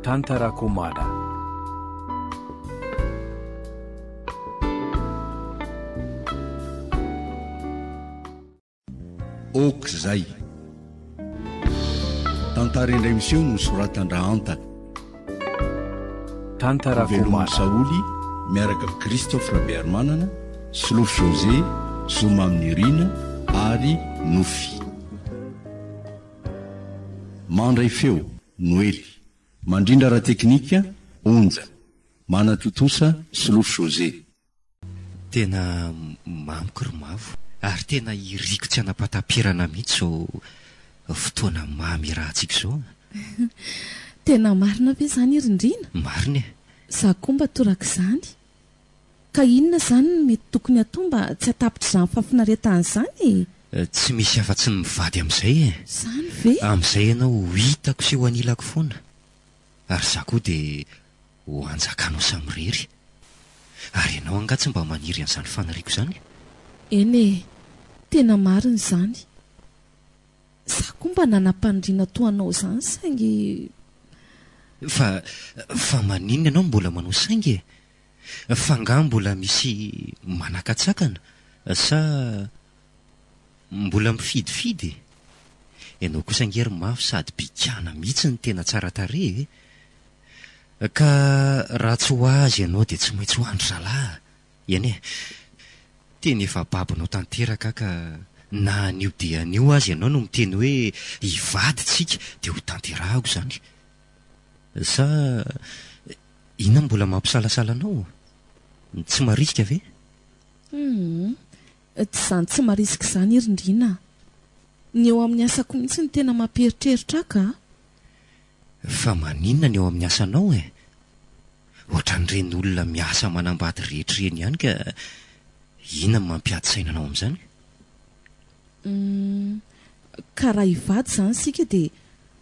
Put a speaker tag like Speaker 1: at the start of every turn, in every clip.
Speaker 1: Tantara Komada.
Speaker 2: Ok zay. Tantara indray miseho nosoratan-dRahanta.
Speaker 1: Tantara
Speaker 2: Velomin'i
Speaker 1: Komada.
Speaker 2: Saholy miaraka amin'i Christophe Rabearimanana, Solofo José, Zo Maminirina ary Nofy. Mandray feo, Noely. Mandrindra ara-teknika, Onja. Manatontosa, Solofo José.
Speaker 3: Tena mamiko ry Mavo. Ary tena iriko tsy hanam-pahataperana mihitsy izao fotoana mamy iarahantsika izao a!
Speaker 4: Tena marina ve izany ry Ndriana?
Speaker 3: Marina e!
Speaker 4: Za koa mba torak'izany. Ka inona izany no mety tokony hatao mba tsy hatapitra izany fahafinaretana izany e?
Speaker 3: Tsy misy afa-tsy ny mivady amin'izay e!
Speaker 4: Izany ve?
Speaker 3: Amin'izay ianao ho hitako sy ho anilako foana. Ary za koa dia ho anjakanao samirery. Ary ianao angaha tsy mba maniry an'izany faniriako izany?
Speaker 4: Eny e, tena marina izany. Za koa mba nanam-paniriana toa anao izany saingy.
Speaker 3: Fa, fa maninona ianao no mbola manao saingy e? Fa angaha mbola misy manakatsakana sa mbola mifidifidy e? Ianao kosa ange ry mafy sady bikàna mihitsy no tena tsara tarehy e! Ka raha tsy ho azy ianao dia tsy maintsy ho an-dry zalahy a! Eny e! Tena efa babonao tanteraka aho ka na anio dia anio aza ianao no miteny hoe hivady tsika dia ho tanterahako izany. Sa inona no mbola mampisalasala anao? Tsy marisika ve?
Speaker 4: Humm. Tsy izany tsy marisika izany ry Ndriana a! Ny eo amin'ny asako mihitsy no tena mampieritreritra ahy ka!
Speaker 3: Fa maninona ny eo amin'ny asanao e? Ohatran'ireny olona miasa manambady rehetra ireny ihany ka inona no mampiady saina anao amin'izany?
Speaker 4: Humm, ka raha hivady izany isika dia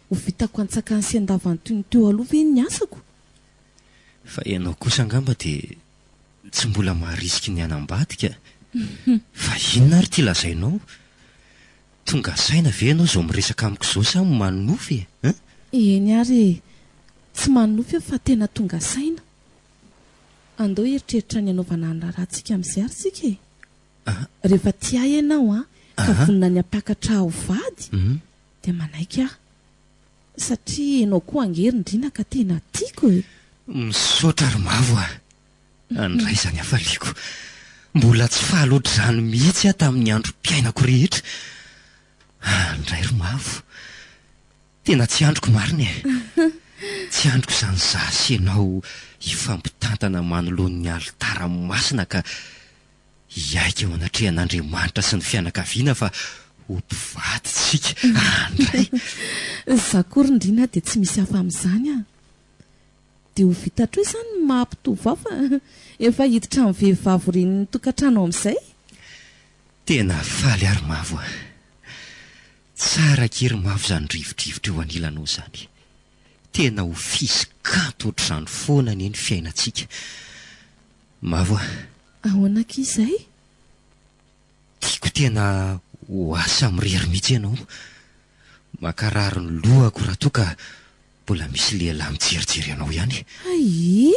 Speaker 4: ho vitako antsakany sy andavany toy ny teo aloha ve ny asako?
Speaker 3: Fa ianao kosa angamba dia tsy mbola maharisiky ny hanambady ka! Fa inona ary ity lazainao? Tonga saina ve ianao izao miresaka amiko izao sa manonofy e? Hein?
Speaker 4: Eny ary e! Tsy manonofy aho fa tena tonga saina. Andao hieritreritra ny hanaovana ny raharahantsika amin'izay ary isika e! Rehefa tia ahy ianao an, ka vonona ny hampiakatra ahy ho vady, dia manaiky aho. Satria ianao koa ange ry Ndriana ka tena tiako e!
Speaker 3: Misaotra ry Mavo a! Handray izany hafaliako. Mbola tsy faly ohatr'izany mihitsy aho tamin'ny androm-piainako rehetra. Handray ry Mavo. Tena tsy andriko marina e! Tsy andriko izany izaho sy ianao hifampitantana manoloan'ny alitara masina ka hiaiky eo anatrehan'Andriamanitra sy ny fianakaviana fa ho mpivady tsika. Handray!
Speaker 4: Izaho koa ry Ndriana dia tsy misy hafa amin'izany an! Dia ho vita hatreo izany ny maha mpitovo ahy fa efa hiditra amin'ny vehivavy renin'ny tokantrano amin'izay.
Speaker 3: Tena faly aho ry Mavo a! Tsara akia ry Mavo izany rivodrivotra eo anilanao izany. Tena ho fisy kanto ohatr'izany foana anie ny fiainantsika. Mavo a!
Speaker 4: Ahoana akia izay?
Speaker 3: Tiako tena ho ahy samirery mihitsy ianao. Mankarary ny lohako raha toa ka Mbola misy lehilahy mijerijery anao ihany.
Speaker 4: Hay!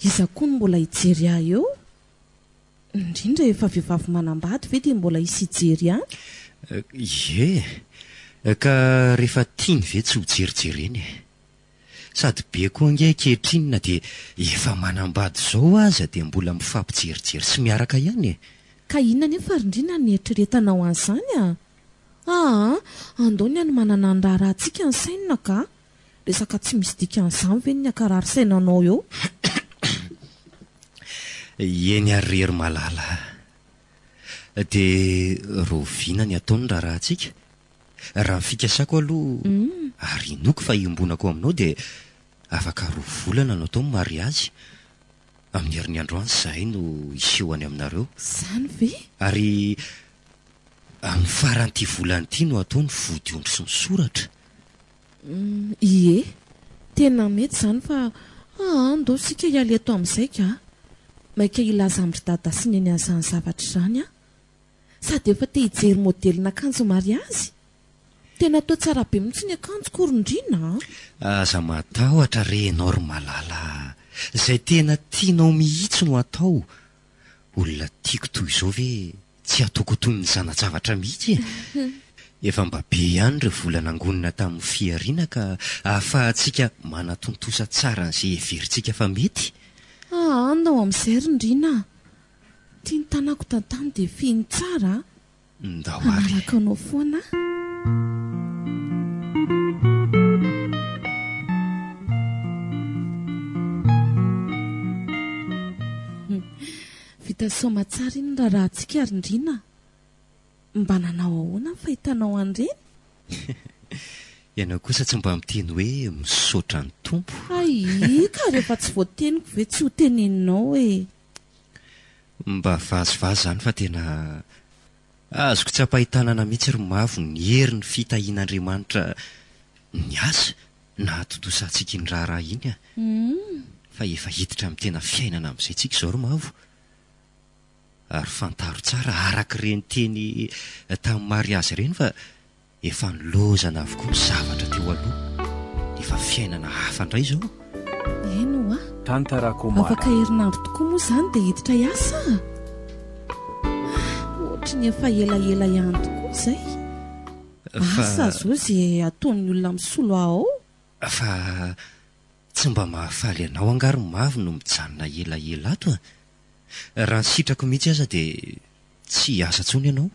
Speaker 4: Iza koa no mbola hijery ahy eo? Indrindra efa vehivavy manambady ve dia mbola hisy hijery ihany?
Speaker 3: Ie, ka rehefa tiany ve tsy ho jerijereny e? Sady be koa ange ankehitriny na dia efa manambady izao aza dia mbola mifampijerijery sy miaraka ihany e!
Speaker 4: Ka inona anefa ry Ndriana no nieritreretanao an'izany a? Aa, andao ny hanomanana ny raharahantsika ny sainina ka! Resaka tsy misy dikan'izany ve ny hankarary saina anao eo?
Speaker 3: Eny ary ry Herimalala a! Dia rahoviana ny hatao ny raharahantsika? Raha ny fikasako aloha, ary inoako fa iombonako aminao dia afaka roa volana no atao ny mariazy. Amin'ny herin'ny andro any izahay no hiseho any aminareo.
Speaker 4: Izany ve?
Speaker 3: Ary Amin'ny faran'ity volana ity no atao ny vodiondry sy ny soratra.
Speaker 4: Humm, ie, tena mety izany fa aa ndao isika hiala eto amin'izay ka! Maika hilaza amin-dry dada sy neny an'izany zavatra izany aho. Sady efa te hijery modelin'akanjo mariazy. Tena atao tsara be mihitsy ny akanjoko ry Ndrina a!
Speaker 3: Aza matahotra re ianao ry Malala a! Izay tena tianao mihitsy no atao. Olona tiako toy izao ve tsy hataoko toy ny zana-javatra mihitsy e! Efa mba be ihany ireo vola nangonina tamin'ny fihariana ka ahafahantsika manatontosa tsara an'izay heverintsika fa mety.
Speaker 4: Aa, andao amin'izay ry Ndrina a! Ity ny tanako tantano dia fehiny tsara a!
Speaker 3: Ndao ary.
Speaker 4: Hanaraka anao foana aho. Vita soamatsara iny ny raharahantsika ry Ndrina a! Mba nanao ahoana ny fahitanao an'ireny?
Speaker 3: Ianao kosa tsy mba miteny hoe misaotra ny Tompo.
Speaker 4: Hay ka rehefa tsy voateniko ve tsy ho teneninao e!
Speaker 3: Mba vazivazy izany fa tena azoko tsapain-tanana mihitsy ry Mavo ny herin'ny fitahian'Andriamanitra niasa nahatontosantsika iny raharaha iny a! Fa efa hiditra amin'ny tena fiainana amin'izay tsika izao ry Mavo. Ary fantaro tsara araka ireny teny tamin'ny mariazy ireny fa Efa nilaozana avokoa ny zavatra teo aloha, efa fiainana hafa indray izao.
Speaker 4: Eny ho'a.
Speaker 1: Tantarako omaly.
Speaker 4: Afaka herinandro tokoa moa izany dia hiditra hiasa a! Ohatry ny efa elaela ihany tokoa izay.
Speaker 3: Fa.
Speaker 4: Asa zao izay ataon'ny olona misolo ahy ao.
Speaker 3: Fa tsy mba mahafaly anao angaha ry Mavo no mijanona elaela ato a? Raha ny sitrako mihitsy aza dia Tsy hiasa intsony ianao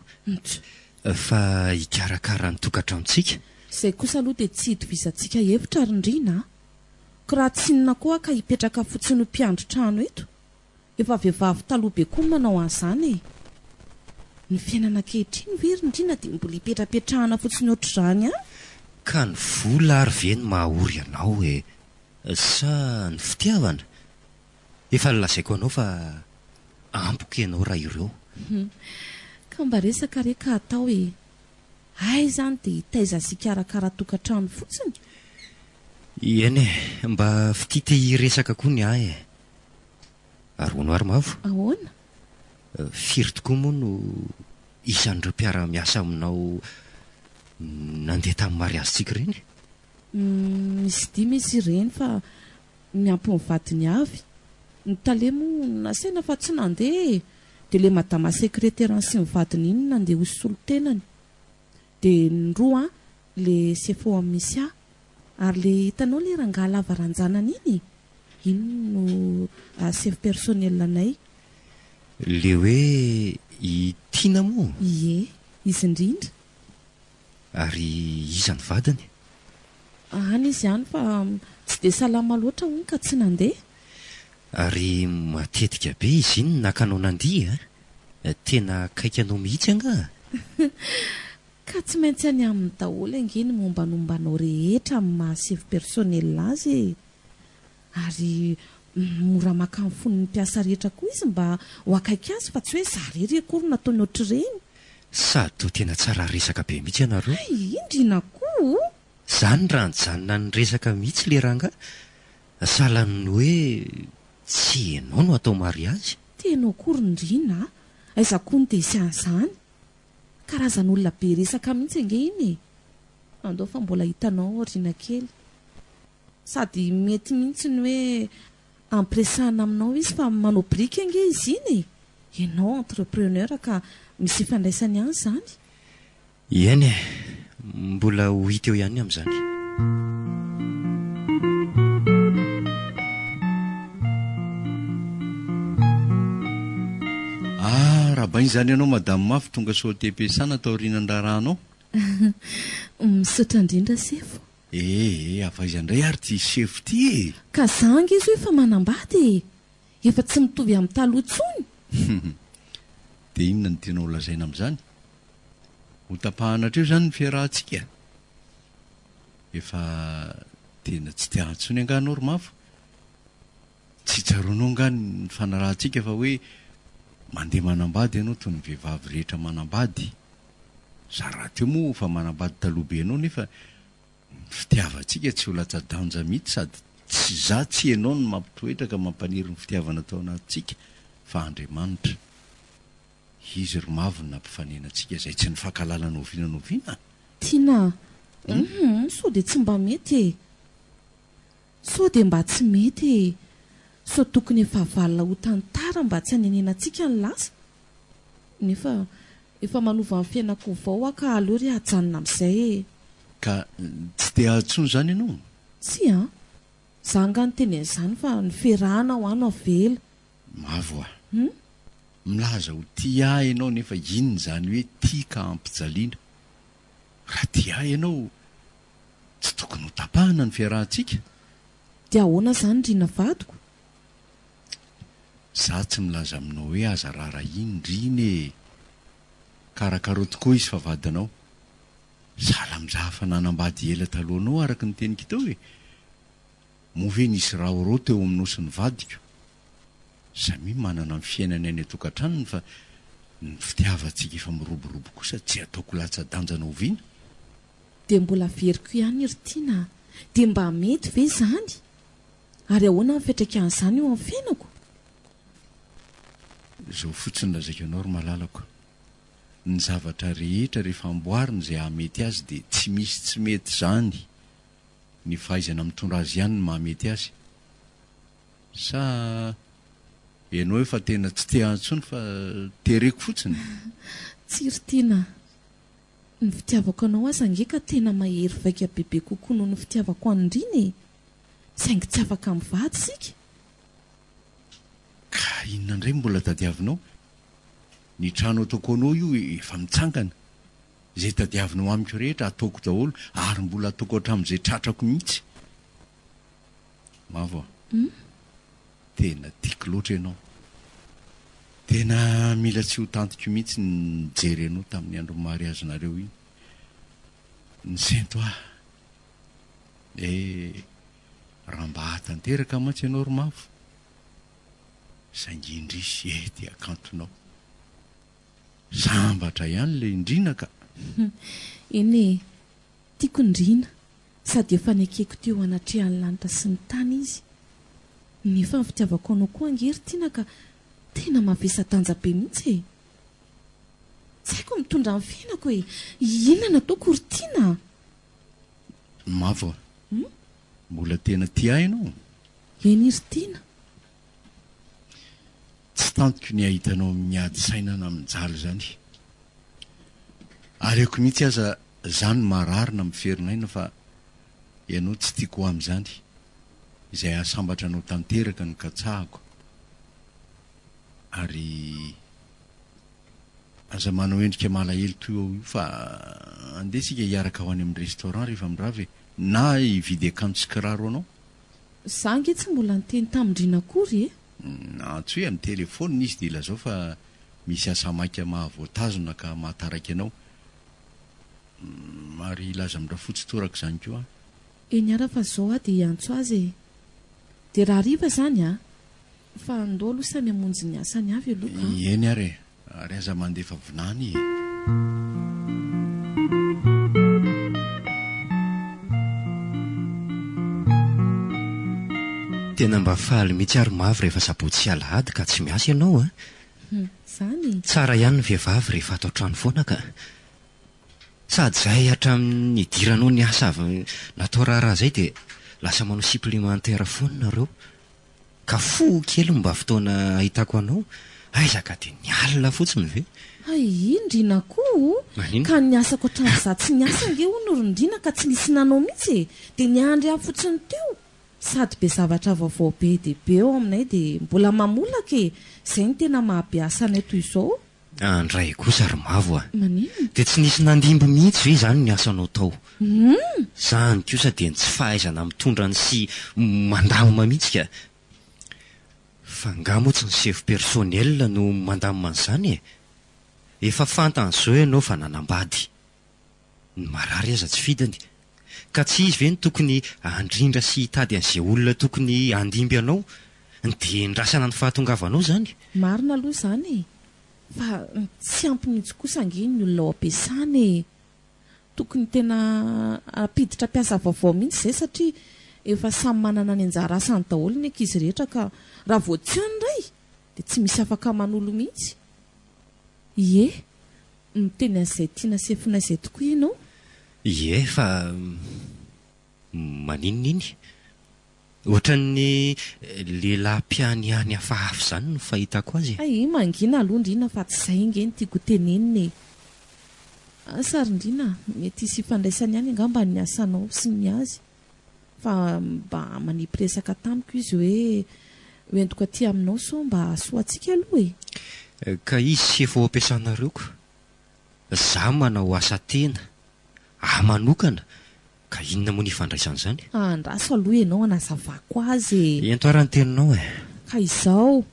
Speaker 3: fa hikarakara ny tokantranontsika.
Speaker 4: Izay kosa aloha dia tsy hitovizantsika hevitra ry Ndrina a! Ko raha tsy inona koa aho ka hipetraka fotsiny ho mpiandry trano eto. Efa vehivavy taloha be koa no nanao an'izany e! Ny fiainana ankehitriny ve ry Ndrina dia mbola hipetrapetrahana fotsiny ohatr'izany ihany?
Speaker 3: Ka ny vola ary ve no maha-ory anao e! Sa ny fitiavana? Efa nolazaiko anao fa ampiko ianao raha ireo.
Speaker 4: Ka mba resaka re ka atao e! Aiza any dia hitaiza sy hikarakara tokantrano fotsiny?
Speaker 3: Eny e, mba fitia te hiresaka koa ny ahy e! Ary hono ary Mavo?
Speaker 4: Ahoana?
Speaker 3: Firy tokoa moa no isan'ireo mpiara-miasa aminao nandeha tamin'ny mariazintsika ireny?
Speaker 4: Misy dimy izy ireny fa Miampy ny vadiny avy. Ny tale moa nasaina fa tsy nandeha e! Dia le madama sekreterany sy ny vadiny iny nandeha ho solontenany. Dia ny roa an, le sefo ao amin'ny misy ahy. Ary le hitanao le rangahy lava ranjanana iny? Iny no sefo personnel anay.
Speaker 3: Le hoe i Tiana moa?
Speaker 4: Ie, izy indrindra.
Speaker 3: Ary iza ny vadiny?
Speaker 4: Any izy any fa tsy dia salama loatra hono ka tsy nandeha.
Speaker 3: Ary matetika be izy iny naka anao nandihy a! Tena akaiky anao mihitsy angaha?
Speaker 4: Ka tsy maintsy any aminy daholo ange ny mombanomba anao rehetra amin'ny maha sefo personnel azy e! Ary mora maka ny fon'ny mpiasa rehetra koa izy mba ho akaiky azy fa tsy hoe za rery akory no nataony ohatr'ireny.
Speaker 3: Sady toa tena tsara resaka be mihitsy ianareo.
Speaker 4: Hay, indrina koa o!
Speaker 3: Zany raha nijanona niresaka mihitsy le rangahy, sahalan'ny hoe tsy ianao no atao mariazy.
Speaker 4: Tena akory ndrina a! Aiza koa no dia hisy an'izany? Karazan'olona be resaka mihitsy ange iny e! Andao fa mbola hitanao aoriana kely. Sady mety mihitsy ny hoe ampiresahana aminao izy fa manao biriky ange izy iny e! Ianao entrepreneur ka misy ifandraisany ihany izany.
Speaker 3: Eny e, mbola ho hita eo ihany ny amin'izany.
Speaker 2: Ah, rahabaina izany ianao Madame Mafy tonga soa aty am-piasana taorian'ny raharahanao.
Speaker 4: Misaotra indrindra sefo.
Speaker 2: Ee, avy aiza indray ary ity sefo ity e?
Speaker 4: Ka za ange zao efa manambady e! Efa tsy mitovy amin'ny taloha intsony!
Speaker 2: Dia inona no tianao holazaina amin'izany? Ho tapahana hatreo izany ny fiarahantsika? Efa tena tsy te intsony angaha anao ry Mavo? Tsy tsaroanao angaha ny nifanarahantsika fa hoe mandeha manambady ianao toy ny vehivavy rehetra manambady? Za rahateo moa efa manambady taloha be anao nefa ny fitiavantsika tsy ho latsa-danja mihitsy sady tsy za tsy ianao no mampitoetra ka mampaniry ny fitiavana tao anatintsika fa Andriamanitra. Izy ry Mavo no nampifanena antsika izay tsy nifankahalala n'oviana n'oviana.
Speaker 4: Tiana a! Hum, sao dia tsy mba mety e! Sao dia mba tsy mety e! Sao tokony efa avalona ho tantara mba tsy hanenenantsika ny lasa? Nefa efa manova ny fiainako ho vao aho ka aleo re ajanona amin'izay e!
Speaker 2: Ka tsy te ahy intsony izany ianao?
Speaker 4: Tsia an! Za angaha niteny an'izany fa ny fiarahana ho ahy no avela.
Speaker 2: Mavo a! Milaza ho tia ahy ianao nefa inona izany hoe tia ka ampijaliana? Raha tia ahy ianao, tsy tokony ho tapahana ny fiarahantsika.
Speaker 4: Dia ahoana izany Rina vadiko?
Speaker 2: Za tsy milaza aminao hoe aza raharahiany Rina e! Karakarao tokoa izy fa vadinao. Sahala amin'izaho efa nanambady ela talohanao araka ny teniko teo e! Moa ve nisy raorao teo aminao sy ny vadiko? Samia manana ny fiainany any an-tokantranony fa ny fitiavantsika efa miroborobo kosa tsy ataoko latsa-danja na oviana.
Speaker 4: Dia mbola averiko ihany ry Tiana a! Dia mba mety ve izany? Ary ahoana ny fiantraikan'izany eo amin'ny fiainako?
Speaker 2: Izao fotsiny lazaiko anao ry malalako, ny zavatra rehetra rehefa amboarina izay hahamety azy dia tsy misy tsy mety izany, ny fahaizana mitondra azy ihany no mahamety azy. Sa ianao efa tena tsy te ahy intsony fa tereko fotsiny?
Speaker 4: Tsia ry Tiana a! Ny fitiavako anao aza ange ka tena mahery vaika bebe kokoa noho ny fitiavako an'i Ndrina e! Saingy tsy afaka mivady isika.
Speaker 2: Ka inona indray no mbola tadiavinao? Ny trano ataoko anao io efa mitsangana. Izay tadiavinao amiko rehetra ataoko daholo ary mbola ataoko hatramin'izay tratrako mihitsy. Mavo a! Tena tiako loatra ianao. Tena mila tsy ho tantiko mihitsy ny nijery anao tamin'ny andron'ny mariazinareo iny. Nisento ahy. Eh, raha mba hahatanteraka mantsy ianao ry Mavo. Saingy indrisy eh, ty hakantonao. Sambatra ihany ilay Ndrina ka!
Speaker 4: Eny e, tiako Ndrina. Sady efa nekeko teo anatrehan'ny lanitra sy ny tany izy. Nefa ny fitiavako anao koa ange ry Tiana ka tena mavesa-danja be mihitsy e! Tsy haiko ny mitondra ny fiainako e! Inona no ataoko ry Tiana a?
Speaker 2: Mavo a! Mbola tena tia ahy ianao?
Speaker 4: Eny ry Tiana.
Speaker 2: Tsy tantiko ny hahita anao miady saina na mijaly izany. Aleoko mihitsy aza za no marary na miferinaina fa ianao tsy tiako ho amin'izany. Izay hahasambatra anao tanteraka no katsahako. Ary aza manao endrika malahelo toy ao io fa andeha isika hiaraka ho any amin'ny restaurant rehefa mirava e! Na hividy akanjo sy kiraro anao.
Speaker 4: Za ange tsy mbola niteny tamin-dRina akory e!
Speaker 2: Antsoy amin'ny telefaonina izy dia ilazao fa misy asa maika mahavoatazona ka mahataraiky anao. Ary hilaza amin-dRafotsy toraka izany koa aho.
Speaker 4: Eny ara fa zao aho dia hiantso azy e! Dia rahariva izany a! Fa andao aloha samy hamonjy ny asany avy aloha ka!
Speaker 2: Eny ary e! Ary aza mandefa vinany e!
Speaker 3: Tena mba faly mihitsy ary Mavo rehefa sabotsy sy alahady ka tsy miasa ianao a!
Speaker 4: Zany e!
Speaker 3: Tsara ihany ny vehivavy rehefa ato an-trano foana ka! Sady zay hatramin'ny nidiranao niasa avy natao raharaha zay dia lasa manao supplémentaire foana nareo. Ka fo kely no mba fotoana ahitako anao, aiza ka dia ny alina fotsiny ve?
Speaker 4: Hay, Ndrina koa o!
Speaker 3: Maninona?
Speaker 4: Ka ny asako hatramin'izaho tsy niasa ange hono ry Ndrina ka tsy nisy nanao mihitsy e! Dia niandry ahy fotsiny teo! Sady be zavatra vaovao be dia be ao aminay dia mbola mamolaka e! Izay no tena maha be asa anay toy izao.
Speaker 3: Andray kosa ry Mavo a!
Speaker 4: Maninona?
Speaker 3: Dia tsy nisy nandimby mihitsy ve izany ny asanao tao?
Speaker 4: Humm!
Speaker 3: Izany kosa dia ny tsy fahaizana mitondra ny sy mandamina mihitsy ka! Fa angaha moa tsy ny sefo personnel no mandamina an'izany e? Efa fantany izao ianao fa nanambady. Ny marary aza tsy fidiny. Ka tsy izy ve no tokony handrindra sy hitady an'izay olona tokony handimby anao? Dia endrasana ny fahatongavanao izany?
Speaker 4: Marina aloha izany e! Fa tsy ampy mihitsy kosa ange ny olona ao am-piasana e! Tokony tena hampiditra mpiasa vaovao mihitsy izay satria efa samy manana ny anjara asany daholo ny ankizy rehetra ka raha vao tsy eo ny iray dia tsy misy afaka manolo mihitsy. Ie! Miteny an'izay tiana sefonay izay tokoa ianao.
Speaker 3: Ie, fa maninona iny? Ohatran'ny lehilahy mpihanihany hafahafa izany no fahitako azy e.
Speaker 4: Hay, mangina aloha Ndrina fa tsy izay ange no tiako ho tenenina e. Asa ry Ndrina, mety hisy ifandraisany ihany angamba ny asanao sy ny azy. Fa mba manipy resaka tamiko izy hoe hoentiko aty aminao sao mba hahasoa antsika aloha e.
Speaker 3: Ka izy sefo ao am-piasanareo ko. Za manao asa tena, ahy manokana, ka inona moa ny ifandraisan'izany?
Speaker 4: Andraso aloha ianao hanazavako azy e.
Speaker 3: Ento ary ny teninao e.
Speaker 4: Ka izao,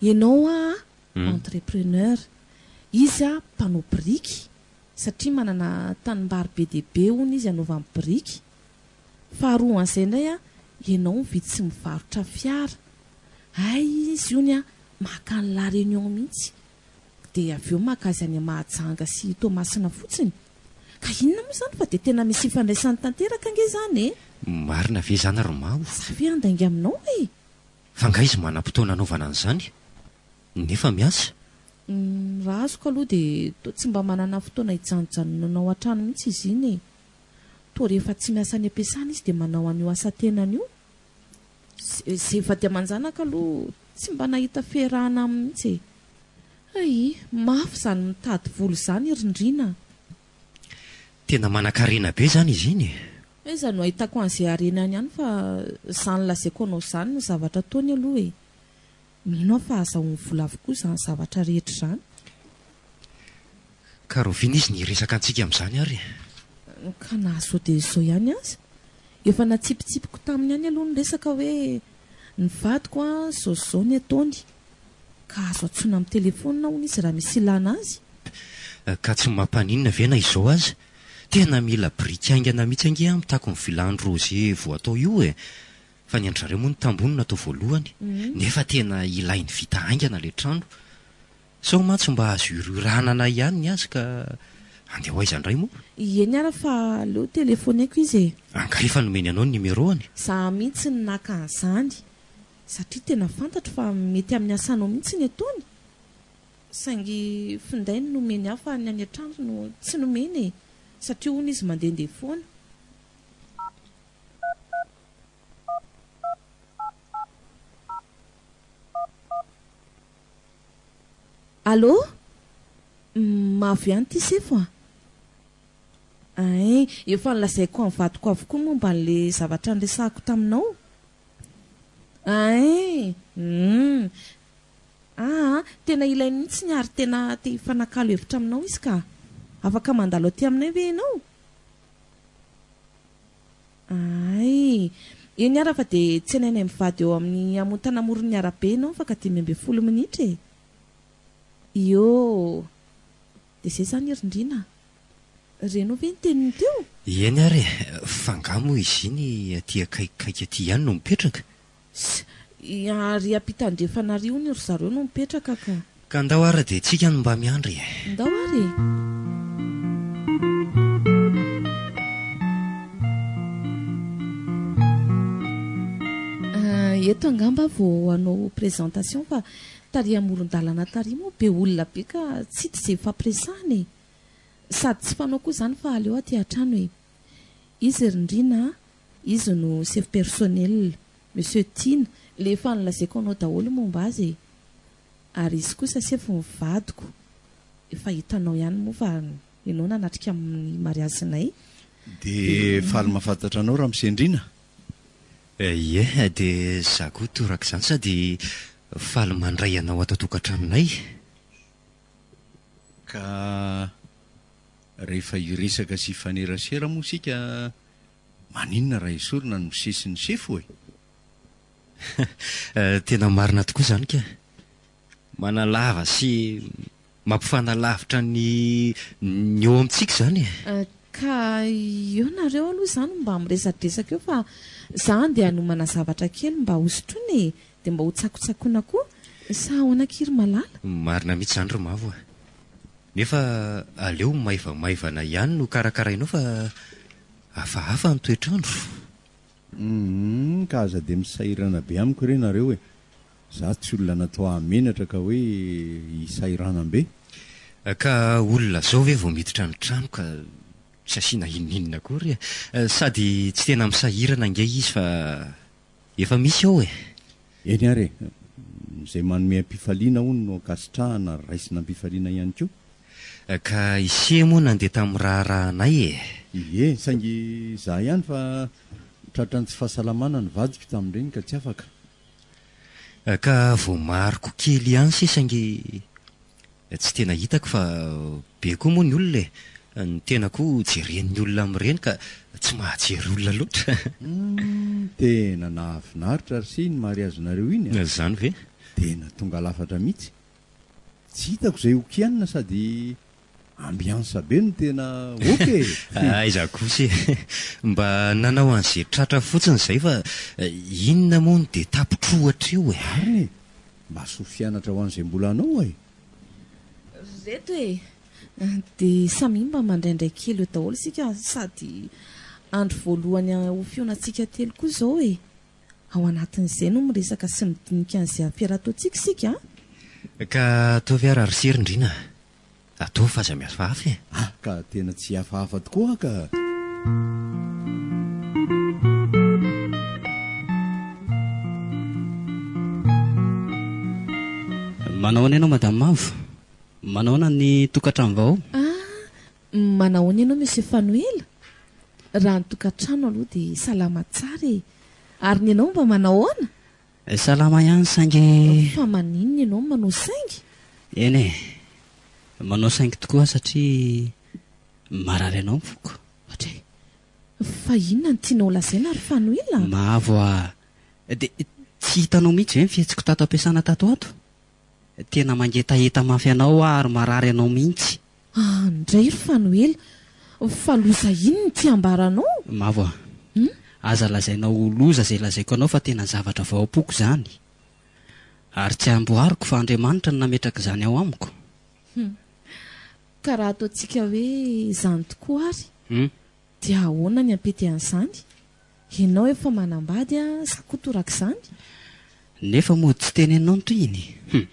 Speaker 4: ianao a entrepreneur, izy a mpanao biriky, satria manana tanimbary be dia be hono izy anaovany biriky. Faharoa an'izay indray a, ianao mividy sy mivarotra fiara. Hay izy hono a maka an'i La Réunion mihitsy. Dia avy eo maka azy any Mahajanga sy Toamasina fotsiny. Ka inona moa izany fa dia tena misy ifandraisany tanteraka ange izany e!
Speaker 3: Marina ve izany ry Mao?
Speaker 4: Za ve handainga aminao e!
Speaker 3: Fa nga izy manam-potoana anaovana an'izany? Nefa miasa?
Speaker 4: Ny raha azoko aloha dia toa tsy mba manana fotoana hijanojanonana ao an-trano mihitsy izy iny e! Toa rehefa tsy miasa any am-piasana izy dia manao an'io asa tenany io. Izay vady aman-janaka aloha tsy mba nahita fiarahana aminy mihitsy e! Hay, mafy izany mitady vola izany ry Ndrina a!
Speaker 3: Tena manankarena be izany izy iny e!
Speaker 4: Aiza no ahitako an'izay harena any ihany fa izany lazaiko anao izany no zavatra ataony aloha e! Mino aho fa azahoany vola avokoa izany zavatra rehetra izany.
Speaker 3: Ka rahoviana izy no hiresaka antsika amin'izany ary e?
Speaker 4: Ka na izao dia izao ihany aza. Efa natsipitsipiko taminy ihany aloha ny resaka hoe ny vadiko an, izao sy izao ny ataony. Ka azo antsoina amin'ny telefaonina hono izy raha misy ilana azy.
Speaker 3: Ka tsy mampaninona ve na izao aza? Tena mila biriky haingana mihitsy ange aho mitako ny vilany rose voatao io e! Fa ny an-dry zareo moa ny tamboho no natao voalohany, nefa tena ilainy vita haingana ilay trano. Sao mantsy mba azo iroranana ihany ny azy ka handeha ho aiza indray moa?
Speaker 4: Eny ara fa aleo telefoneko izy e!
Speaker 3: Angaha efa nomeny anao ny numéro-ny?
Speaker 4: Za mihitsy no naka an'izany satria tena fantatro fa mety amin'ny asanao mihitsy ny ataony. Saingy finday no nomeny ahy fa ny any an-trano no tsy nomeny e! Satria hono izy mandehandeha foana. Allô? Mavo ihany ity sefo a! Ein, efa nolazaiko an'ny vadiko avokoa ny momba an'ilay zavatra niresahako taminao. Ein, humm. Aa, tena ilainy mihitsy ny ary tena te hifanakalo hevitra aminao izy ka. Afaka mandalo aty aminay ve ianao? Hay! Eny ara fa dia tsenainay mivady eo amin'ny amontana amoron'ny arabe ianao afaka 15 minitra e! Ioo! Dia izay izany ry Ndrina a! Renao ve ny teniny teo?
Speaker 3: Eny ary e! Fa angaha moa izy iny aty akaikikaiky aty ihany no mipetraka?
Speaker 4: Sy ary ampitandrefana ary hono ry zareo no mipetraka ka.
Speaker 3: Ka ndao ary dia tsika no mba miandry e.
Speaker 4: Ndao ary e. Eto angamba vao hanao présentation fa tary amoron-dalana tary moa be olona be ka tsy hita izay hifampiresahana e. Sady tsy fanao koa izany fa aleo aty an-trano e. Izy ry Ndrina a, Izy no sefo personnel, Monsieur Tiana, le efa nolazaiko anao daholo momba azy e! Ary izy kosa sefo ny vadiko, efa hitanao ihany moa fa ianao nanatrika ny mariazinay.
Speaker 2: Dia faly mahafantatra anao Ramose Ndrina.
Speaker 3: Ie, dia za koa torak'izany sady faly mandray anao ato an-tokantranonay.
Speaker 2: Ka rehefa hiresaka sy hifanerasera moa isika Maninona raha esorina ny misesy ny sefo e?
Speaker 3: Tena marina tokoa izany ka! Manalava sy mampifanalavitra ny ny eo amintsika izany e!
Speaker 4: Ka eo nareo aloha izany mba miresadresaka eo fa za andeha hanomana zavatra kely mba hosotroina e! Dia mba hotsakotsakoina koa sa ahoana akia ry Malala?
Speaker 3: Marina mihitsy izany ry Mavo a! Nefa aleo maivamaivana ihany no karakarainao fa hafahafa ny toetr'andro.
Speaker 2: Humm ka aza dia misahirana be amiko re nareo e! Za tsy olona natao hahamenatra ka hoe hisahiranam-be.
Speaker 3: Ka olona zao ve vao miditra ny trano ka. Tsy asiana inon'inona akory e. Sady tsy tena misahirana ange izy fa efa misy ao e.
Speaker 2: Eny ary e. Izay manome am-pifaliana hono no ankasitrahana ary raisina am-pifaliana ihany koa.
Speaker 3: Ka ise moa nandeha tamin'ny raharahanay e.
Speaker 2: Ie, saingy izaho ihany fa tratran'ny tsy fahasalamana ny vadiko tamin'ireny ka tsy afaka.
Speaker 3: Ka voamariko kely ihany se saingy tsy tena hitako fa be koa moa ny olona e! Ny tena koa jeren'ny olona amin'ireny ka tsy mahajery olona loatra.
Speaker 2: Humm, tena nahafinaritra ry se iny mariazinareo iny a!
Speaker 3: Izany ve?
Speaker 2: Tena tonga lafatra mihitsy. Tsy hitako izay ho kianina sady ambiance be no tena ok e!
Speaker 3: Aiza kosa e! Mba nanao an'izay tratra fotsiny izay fa inona moa no dia tapitr'ohatra eo e!
Speaker 2: Marina e! Mba soa fianatra ho an'izay mbola hanao e!
Speaker 4: Ry reto e! Dia samia mba mandraindray kely eo daholo isika sady andro voalohany ho fihaonantsika telo koa izao e! Ao anatin'izay no miresaka sy midinika an'izay afera ataontsika isika an!
Speaker 3: Ka ataovy ary ry sery ndrina a! Ataovy fa aza mihafahafa e!
Speaker 2: Ah ka tena tsy hihafahafa tokoa aho ka!
Speaker 1: Manahoana ianao Madame Mavo? Manahoana ny tokantrano vao?
Speaker 4: Ah, manahoana ianao Monsieur Fanoela? Raha ny tokantrano aloha dia salama tsara e! Ary ny anao mba manahoana?
Speaker 1: Salama ihany saingy.
Speaker 4: Fa maninona ianao no manao saingy?
Speaker 1: Eny e! Manao saingy tokoa aho satria marary anao ny foko.
Speaker 4: Ohatray! Fa inona no tianao holazaina ry Fanoela?
Speaker 1: Mavo a! Dia tsy hitanao mihitsy ve ny fihetsiko tato am-piasana tato ho ato? Tena mangetaheta mafy anao aho ary marary anao mihitsy.
Speaker 4: Any indray ry Fanoela, fa loza inona ity ambaranao?
Speaker 1: Mavo a! Aza lazainao ho loza izay lazaiko anao fa tena zavatra vao am-poko izany. Ary tsy amboariko fa Andriamanitra no nametraka izany ao amiko.
Speaker 4: Hum. Ka raha ataontsika hoe izany tokoa ary, dia ahoana ny hampety an'izany? Ianao efa manambady an, za koa torak'izany.
Speaker 1: Nefa mody tsy teneninao ny tohiny? Hum.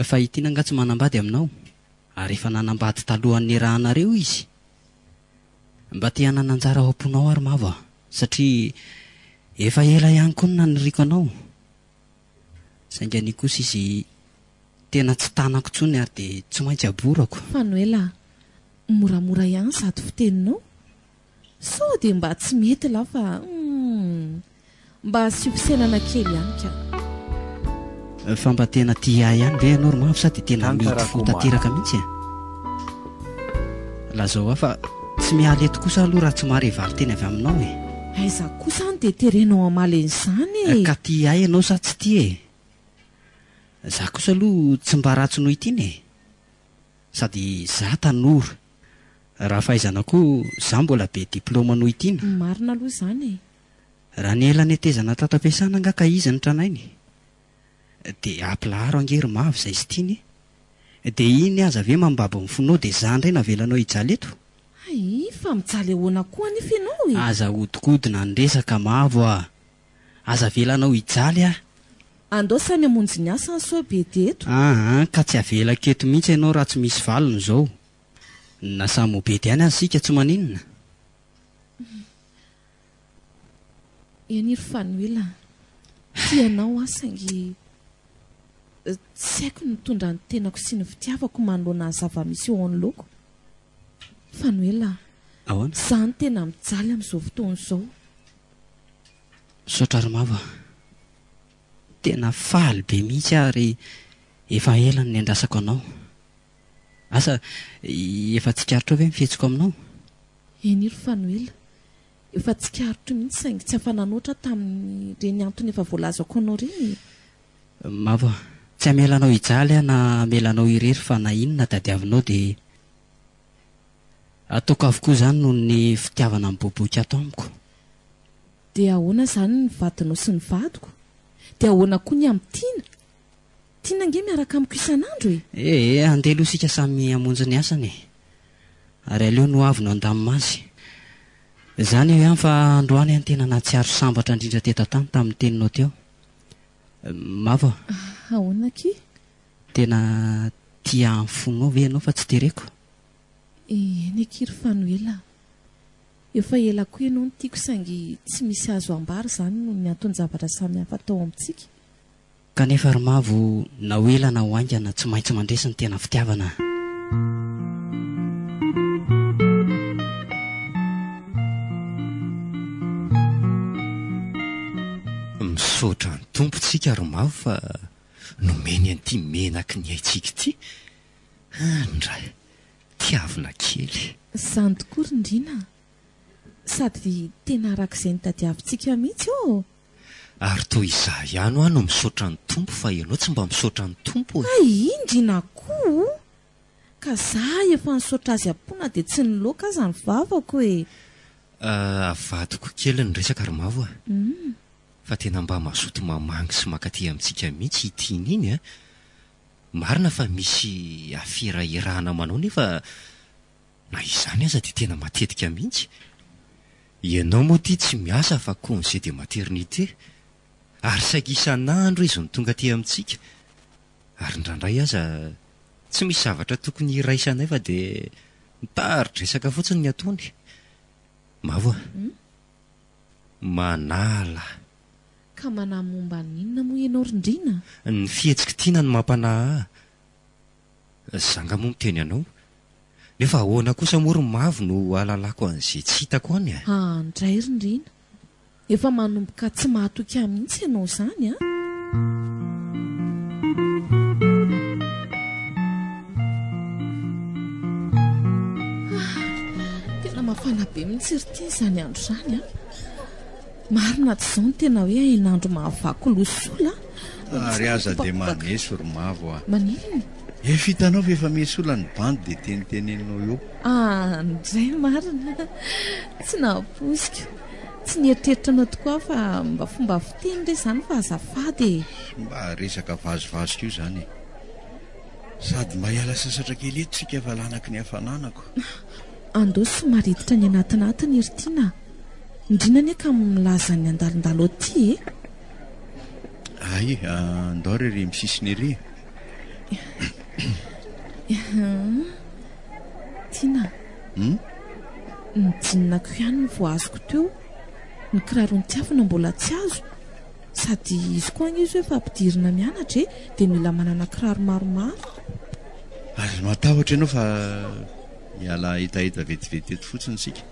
Speaker 1: Fa i Tiana angaha tsy manambady aminao? Ary efa nanambady talohan'ny niarahanareo izy? Mba te hanana anjara ao am-ponao aho ry Mavo a! Satria efa ela ihany koa no naniriako anao. Saingy anio kosa izy tena tsy tanako intsony ary dia tsy maintsy aborako.
Speaker 4: Fanoela a! Moramora ihany izato fiteninao. Sao dia mba tsy mety lahy fa humm. Mba asio fisainana kely ihany ka.
Speaker 1: Fa mba tena tia ahy ihany ve ianao ry Mavo sa dia tena amidy fo tanteraka mihitsy e? Lazao ahy fa tsy miala eto kosa aloha raha tsy mahare valinteny avy aminao e.
Speaker 4: Aiza kosa any dia terenao hamaly an'izany e.
Speaker 1: Ka tia ahy ianao sa tsy tia e? Za kosa aloha tsy mba ratsy noho i Tiana e. Sady za tanora. Raha fahaizana koa, za mbola be diploma noho i Tiana.
Speaker 4: Marina aloha izany e.
Speaker 1: Raha ny ela netezana tato am-piasana angaha ka izy no tranainy? Dia ampilaharo ange ry Mavo izay sy Tiana e! Dia iny aza ve mambabo ny fonao dia za indray navelanao hijaly eto?
Speaker 4: Hay, fa mijaly ahoana koa anefa ianao e?
Speaker 1: Aza ahodikodina ny resaka Mavo a! Aza avelanao hijaly aho.
Speaker 4: Andao samy hamonjy ny asany sao be dia eto.
Speaker 1: Aa ka tsy avelako eto mihitsy ianao raha tsy misy valiny izao. Na samy ho bedy ihany aza isika tsy maninona.
Speaker 4: Eny ry Fanoela a! Tia anao aho saingy tsy haiko ny mitondra ny tenako sy ny fitiavako manoloana ny zava-misy eo anoloako. Fanoela a!
Speaker 1: Ahoana?
Speaker 4: Izaho no tena mijaly amin'izao fotoana izao.
Speaker 1: Misaotra ry Mavo a! Tena faly be mihitsy aho ary efa ela no niandrasako anao. Asa, efa tsikaritrao ve ny fihetsiko aminao?
Speaker 4: Eny ry Fanoela, efa tsikaritro mihitsy saingy tsy afa-nanoatra tamin'ireny antony efa voalazako anao ireny e!
Speaker 1: Mavo a! Tsy hamela anao hijaly aho na hamela anao irery fa na inona tadiavinao dia Ataoko avokoa izany noho ny fitiavana miboiboika ato amiko.
Speaker 4: Dia ahoana izany ny vadinao sy ny vadiko? Dia ahoana koa ny amin'i Tiana? Tiana ange miaraka amiko isan'andro e!
Speaker 1: Ee, andeha aloha isika samy hamonjy ny asany e! Ary aleo ny ho avy no handamina azy. Izany eo ihany fa androany aho no tena nahatsiaro sambatra indrindra teto an-tany tamin'ny teninao teo. Mavo a!
Speaker 4: Ahoana akia?
Speaker 1: Tena tia ahy amin'ny fonao ve ianao fa tsy tereko?
Speaker 4: Eny akia ry Fanoela a! Efa ela koa ianao no tiako saingy tsy misy azo ambara izany noho ny anton-javatra samihafa tao amintsika.
Speaker 1: Kanefa ry Mavo na ho ela na ho haingana tsy maintsy mandresy ny tena fitiavana.
Speaker 3: Misaotra ny Tompo tsika ry Mavo fa nomeny an'ity menaky ny aintsika ity. Andray! Tiavina kely.
Speaker 4: Izany tokoa ry Ndrina a! Sady tena araka izay notadiavintsika mihitsy ô!
Speaker 3: Ary toa izaho ihany hoa no misaotra ny Tompo fa ianao tsy mba misaotra ny Tompo e!
Speaker 4: Hay i Ndrina koa o! Ka za efa nisaotra azy am-po na dia tsy niloaka aza ny vavako e!
Speaker 3: Avadiko kely ny resaka ry Mavo a! Fa tena mba mazoto mamangy sy mankaty amintsika mihitsy i Tiana iny a! Marina fa misy afera iarahana manao nefa na izany aza dia tena matetika mihitsy. Ianao moa ity tsy miasa fa congé de maternité ary saika isan'andro izy no tonga aty amintsika ary indraindray aza tsy misy zavatra tokony hiraisanay fa dia mitari-dresaka fotsiny ny ataony. Mavo a! Manala.
Speaker 4: Ka manahy momba ny inona moa ianao ry Ndrina?
Speaker 3: Ny fihetsik'i Tiana no mampanahy ahy. Za nga moa miteny anao? Nefa ahoana kosa moa ry Mavo no ahalalako an'izay tsy hitako any e?
Speaker 4: Aa ndray ry Ndrina, efa manomboka tsy mahatoky ahy mihitsy ianao izany an! Tena mafana be mihitsy ry Tiana izany andro izany an! Marina tsy izao no tena hoe hainandro mahavaky loha sola
Speaker 2: a! Ary aza dia maneso ry Mavo a!
Speaker 4: Maninona?
Speaker 2: Efa hitanao fa efa miha-sola ny bandy dia teniteneninao eo.
Speaker 4: Ah, ndray marina! Tsy nampoiziko. Tsy nieritreritra anao tokoa aho fa mba fomba fiteny re izany fa azafady e!
Speaker 2: Mba resaka vazivazy koa izany e! Sady mba hiala sasatra kely eto isika fa lanaky ny hafananako.
Speaker 4: Andao somary hiditra any anatinatiny ry Tiana a! Ndrina anie ka milaza ny handalondalo aty e!
Speaker 2: Hay, andao re ery amin'ny sisiny ery e!
Speaker 4: Tiana a! Ny jean-ko ihany no vao azoko teo, ny kiraro notiavina mbola tsy azo, sady izy koa ange izao efa ampidirina mianatra e, dia mila manana kiraro maromaro.
Speaker 2: Aza matahotra ianao fa Hiala hetaheta vetivety eto fotsiny isika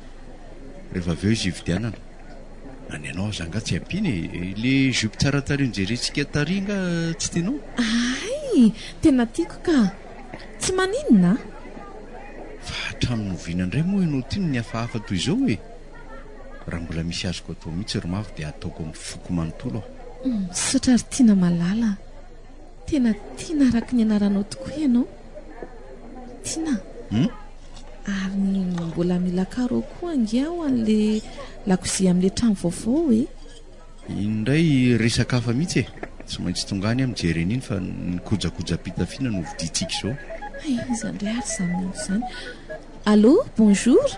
Speaker 2: rehefa avy eo izy hividianana. Na ny anao aza angaha tsy ampiana e! Ilay jupe tsara tarehy nojerentsika tary angaha tsy tianao?
Speaker 4: Hay! Tena tiako ka! Tsy maninona a!
Speaker 2: Fa hatramin'ny oviana indray moa ianao ity no nihafahafa toy izao e? Raha mbola misy azoko atao mihitsy ry Mavo dia ataoko amin'ny foko manontolo aho.
Speaker 4: Misaotra ry Tiana malala a! Tena tiana araka ny anaranao tokoa ianao. Tiana a! Ary mbola mila carreaux koa ange aho an'le lakozia amin'le trano vaovao e!
Speaker 2: Iny indray resaka hafa mihitsy e! Tsy maintsy tonga any aho mijery an'iny fa ny kojakojam-pitafiana no vidiantsika izao.
Speaker 4: Hay, iza indray ary izany miantso izany? Allô, bonjour!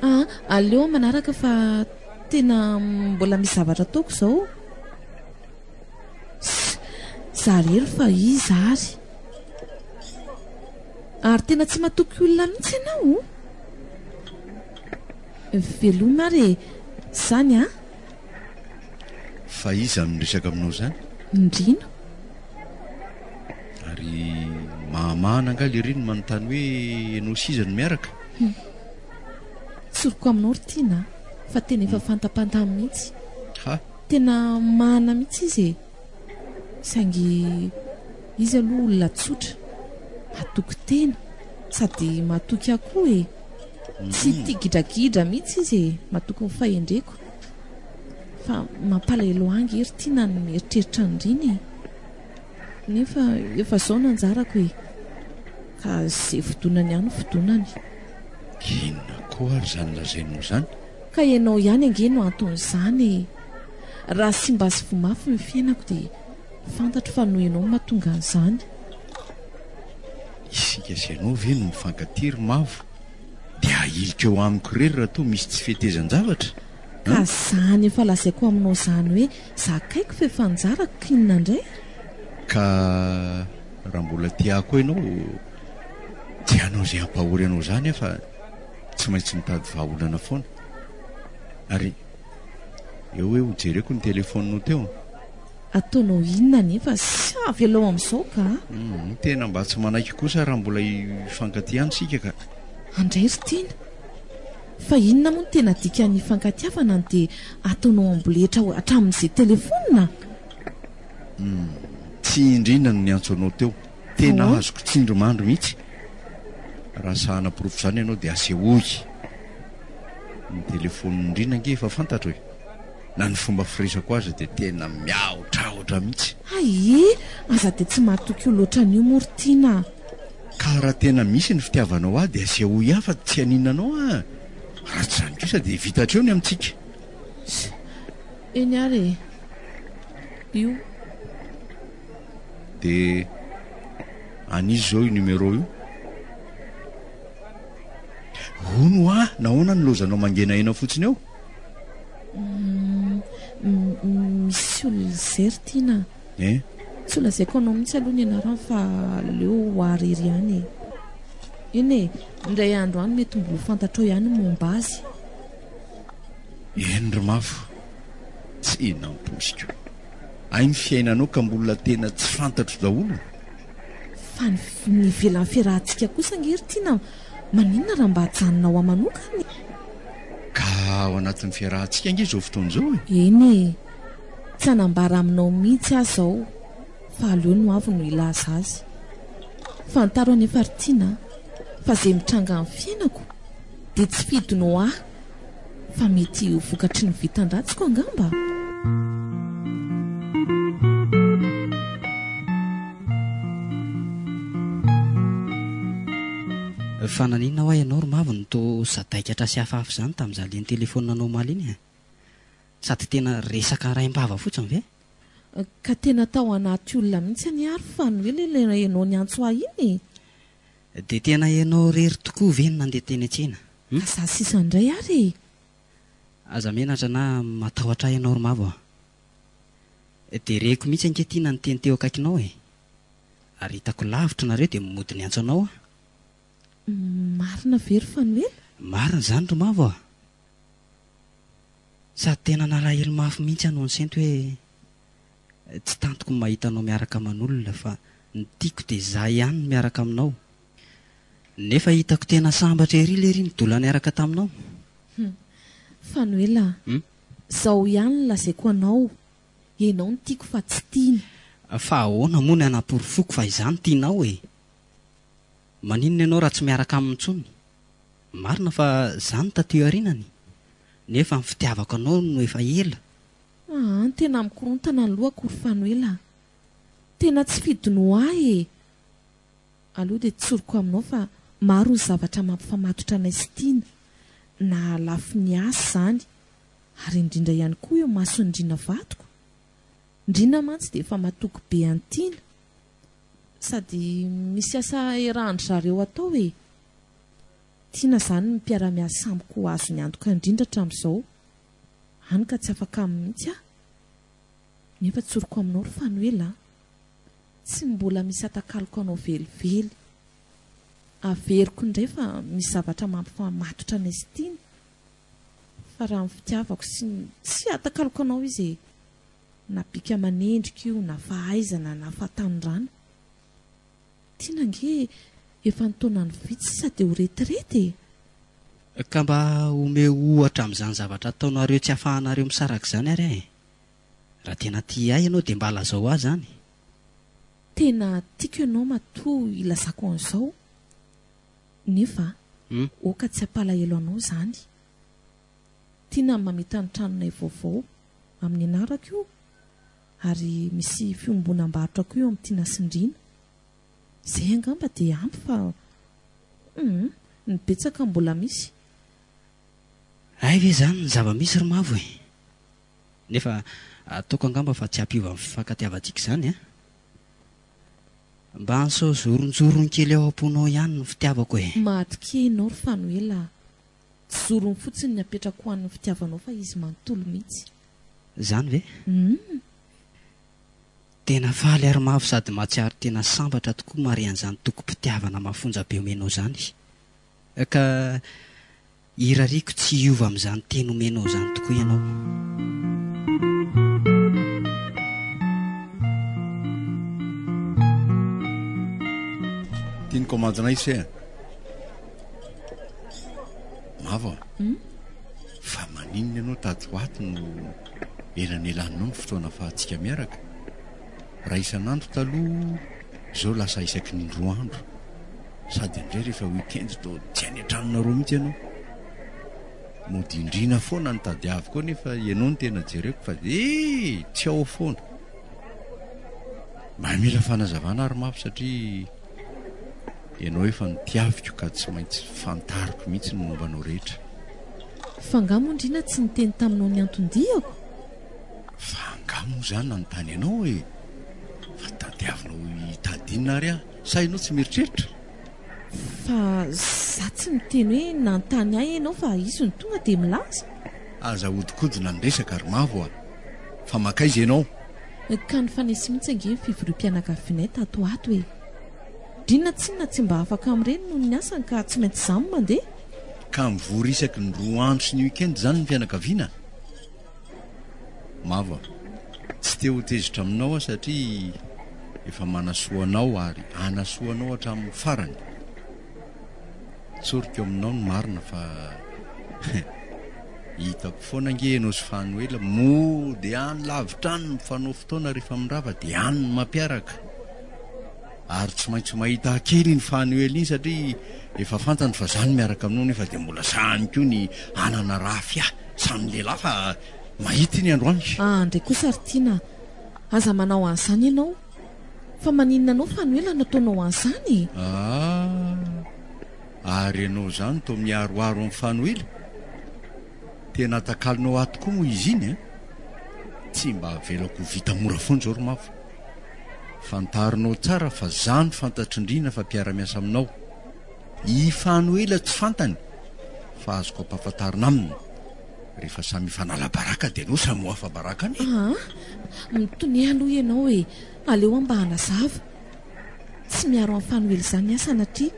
Speaker 4: Ah, aleo aho manaraka fa tena mbola misy zavatra ataoko izao. Za rery fa iza ary? Ary tena tsy matoky olona mihitsy ianao o? Veloma ary e! Zany a!
Speaker 2: Fa iza no miresaka aminao izany?
Speaker 4: Ndrina.
Speaker 2: Ary mahamahana angaha lery ny manontany hoe ianao sy iza no miaraka?
Speaker 4: Hum. Tsoriko aminao ry Tiana fa tena efa fantapantany mihitsy.
Speaker 2: Ha?
Speaker 4: Tena mahana mihitsy izy e! Saingy izy aloha olona tsotra, matoky tena, sady matoky ahy koa e! Tsy tia gidragidra mihitsy izy e! Matoky ny fahendreko. Fa mampalahelo ahy ange ry Tiana ny mieritreritra an'ireny e! Nefa efa izao no anjarako e! Ka izay fidonany ihany no fidonany.
Speaker 2: Inona koa ary izany lazainao izany?
Speaker 4: Ka ianao ihany ange no anton'izany e! Raha simba sy voa mafy ny fiainako dia fantatro fa noho ianao no mahatonga an'izany.
Speaker 2: Isika sy ianao ve no mifankatia ry Mavo? Dia ahilika eo amiko irery raha toa misy tsy fetezan-javatra
Speaker 4: Ka
Speaker 2: an?
Speaker 4: izany efa lazaiko aminao izany hoe zakaiko fa efa anjarako k'inona indray?
Speaker 2: Ka raha mbola tia ahy koa ianao. Tsy hanao izay hampahory anao izany aho fa tsy maintsy mitady vahaolana foana. Ary eo hoe hojereko ny telefaoninao teo.
Speaker 4: Ataonao inona anefa sy avelao amin'izao ka.
Speaker 2: Humm, tena mba tsy manaiky kosa raha mbola hifankatia ihany isika ka.
Speaker 4: Andray ry Tiana. Fa inona moa no tena dikan'ny hifankatiavana no dia ataonao amboletra hatramin'izay telefaonina?
Speaker 2: Humm, tsy indrindra no niantso anao teo. Tena azoko tsindrimandry mihitsy. Raha sahy hanaporofo izany ianao dia asehoy. Ny telefaonin'i Ndrina ange efa fantatro e. Na ny fomba firesako aza dia tena miahotrahotra mihitsy.
Speaker 4: Hay e! Aza dia tsy mahatoky olona ohatran'io moa ry Tiana a!
Speaker 2: Ka raha tena misy ny fitiavanao ahy dia asehoy ahy fa tsy haninona anao aho. Raha tsy izany kosa dia vita hatreo ny amintsika.
Speaker 4: Eny ary e! Io.
Speaker 2: Dia an'iza izao io numéro io? Hono hoa, nahoana no lozanao mangenahena fotsiny eo?
Speaker 4: Misy olona izay ry Tiana a!
Speaker 2: Eh?
Speaker 4: Tsy ho lazaiko anao mihitsy aloha ny anarany fa aleo ho ahy irery ihany e! Eny e, indray andro any mety mbola ho fantatrao ihany ny momba azy.
Speaker 2: Eny ry Mavo, tsy nampoiziko. Hay ny fiainanao ka mbola tena tsy fantatro daholo.
Speaker 4: Fa ny ny ivelan'ny fiarahantsika kosa ange ry Tiana maninona raha mba ajanona ho ahy manokana e?
Speaker 2: Ka ao anatin'ny fiarahantsika ange izao fotoana izao e!
Speaker 4: Eny e! Tsy hanambara aminao mihitsy aho izao fa aleo ny ho avy no hilaza azy. Fantaro anefa ry Tiana fa izay mitranga amin'ny fiainako dia tsy fidiny ho ahy Fa mety ho vokatry ny vitan-dratsiko angamba?
Speaker 1: Fa naninona hoa ianao ry Mavo no toa sadaikatra sy hafahafa izany tamin'izaho le nitelefaonina anao omaly iny e? Sady tena resaka raim-bava fotsiny ve?
Speaker 4: Ka tena tao anaty olona mihitsy anie ary Fanoela ilay ianao niantso ahy iny e!
Speaker 1: Dia tena ianao irery tokoa ve no nandeha teny an-tsena?
Speaker 4: Ka za sisa indray ary e!
Speaker 1: Aza menatra na matahotra ahy ianao ry Mavo a! Dia reko mihitsy ange Tiana niteny teo akaikinao e! Ary hitako lavitra nareo dia mody niantso anao aho.
Speaker 4: Marina ve ry Fanoela?
Speaker 1: Marina izany ry Mavo a! Sady tena nalahelo mafy mihitsy aho no nisento hoe tsy tantiko ny mahita anao miaraka aman'olona fa ny tiako dia izaho ihany no miaraka aminao. Nefa hitako tena sambatra ery lery nidola niaraka taminao.
Speaker 4: Hum. Fanoela a! Zao ihany no lazaiko anao, ianao no tiako fa tsy tiana.
Speaker 1: Fa ahoana moa ny hanaporofoko fa izaho no tianao e? Maninona ianao raha tsy miaraka aminy intsony? Marina fa izaho no taty aorianany, nefa ny fitiavako anao no efa ela.
Speaker 4: Aa, tena mikorontana ny lohako ry Fanoela a! Tena tsy fidiny ho ahy e! Aleo dia tsoriko aminao fa maro ny zavatra mampifamatotra anay sy Tiana, na lafiny asa izany, ary indrindra ihany koa eo imason'i Ndrina vadiko. Ndrina mantsy dia efa matoky be an'i Tiana. Sady misy asa iarahan-dry zareo atao e! Tiana izany ny mpiara-miasa amiko azony antoka indrindra hatramin'izao, hany ka tsy afaka aminy mihitsy aho. Nefa tsoriko aminao ry Fanoela a! Tsy mbola misy atakaloko anao velively. Averiko indray fa misy zavatra mampifamatotra anay sy Tiana. Fa raha ny fitiavako sy ny tsy atakaloko anao izy e! Na bika aman'endrika io, na fahaizana, na fahatanorana. Tiana ange efa ny taonany vitsy sisa dia ho retirety e!
Speaker 1: Ka mba omeo ohatra amin'izany zavatra ataonareo tsy afahanareo misaraka izany ary aho e! Raha tena tia ahy ianao dia mba lazao ahy izany.
Speaker 4: Tena tiako ianao matoa ilazako an'izao, nefa aoka tsy hampalahelo anao izany. Tiana ny mamita ny tranonay vaovao amin'ny anarako io, ary misy fiombonam-barotra koa eo amin'i Tiana sy Ndrina. Izay angamba dia ampy fa humm ny betsaka mbola misy.
Speaker 1: Hay ve izany ny zava-misy ry Mavo e? Nefa ataoko angamba fa tsy hampiova ny fifankatiavantsika izany an! Mba ansao zoronjorony kely ao am-ponao ihany ny fitiavako e!
Speaker 4: Mahatokia ianao ry Fanoela a! Tsy zorony fotsiny ny apetrako ho an'ny fitiavanao fa izy manontolo mihitsy.
Speaker 1: Izany ve?
Speaker 4: Humm!
Speaker 1: Tena faly ary mavo sady mahatsiaro tena sambatra tokoa mahare an'izany tokim-pitiavana mafonja be omenao izany. Ka irariako tsy hiova amin'izany teny omenao izany tokoa ianao.
Speaker 2: Tiany komandinay ise a. Mavo a. Fa maninona ianao tato ho ato no elanelaninao ny fotoana afahantsika miaraka? Raha isan'andro taloha, izao lasa isaky ny indroa andro. Sady indray rehefa week-end toa tsy any an-tranonareo mihitsy ianao. Mody indrina foana no tadiaviko eo nefa ianao no tena jereko fa eh! tsy ao foana. Mba mila fanazavana ary mafy satria ianao efa notiaviko ka tsy maintsy fantariko mihitsy ny momba anao rehetra.
Speaker 4: Fa angaha moa ndry na tsy niteny taminao ny anton-diako?
Speaker 2: Fa angaha moa za nanontany anao e! Fa tadiavinao hitady inona ary aho? Sa ianao tsy mieritreritra?
Speaker 4: Fa za tsy miteny hoe nanontany ahy ianao fa izy no tonga dia milaza.
Speaker 2: Aza ahodikodina ny resaka ry Mavo a! Fa mankaiza ianao?
Speaker 4: Ka nifanesy mihitsy ange ny fivoriam-pianakavianay tato ho ato e! Drina tsinona tsy mba afaka amin'ireny noho ny asany ka tsy maintsy izaho no mandeha.
Speaker 2: Ka mivory isaky ny roa andro sy ny week-end izany ny fianakaviana? Mavo a! Tsy te ho tezitra aminao aho satria efa manasoa anao ary hanasoa anao hatramin'ny farany. Tsoriko aminao ny marina fa hitako foana ange ianao sy Fanoela mody any lavitra any mifanao fotoana rehefa mirava dia any no mampiaraka. Ary tsy maintsy mahita ahy kely iny Fanoela iny satria efa fantany fa za no miaraka aminao nefa dia mbola sahany koa ny hanana rafy ahy. Samy lehilahy fa mahita iny androany.
Speaker 4: Ah ndray kosa ry Tiana a! Aza manao an'izany ianao. Fa maninona anao Fanoela no ataonao an'izany e?
Speaker 2: Ah! Ary ianao izany toa miharoharo amin'i Fanoela? Tena atakalonao ahy tokoa moa izy iny a! Tsy mba avelako ho vita mora foana izao ry Mavo. Fantarinao tsara fa za no fantatr'Indrina fa mpiara-miasa aminao. I Fanoela tsy fantany fa azoko ampahafantarina aminy. Rehefa samy hifanala baraka dia aleo samy ho afa-baraka anie.
Speaker 4: Aa! Mitonia aloha ianao e! Aleo aho mba hanazava. Tsy miaro an'i Fanoela izany aho sanatria.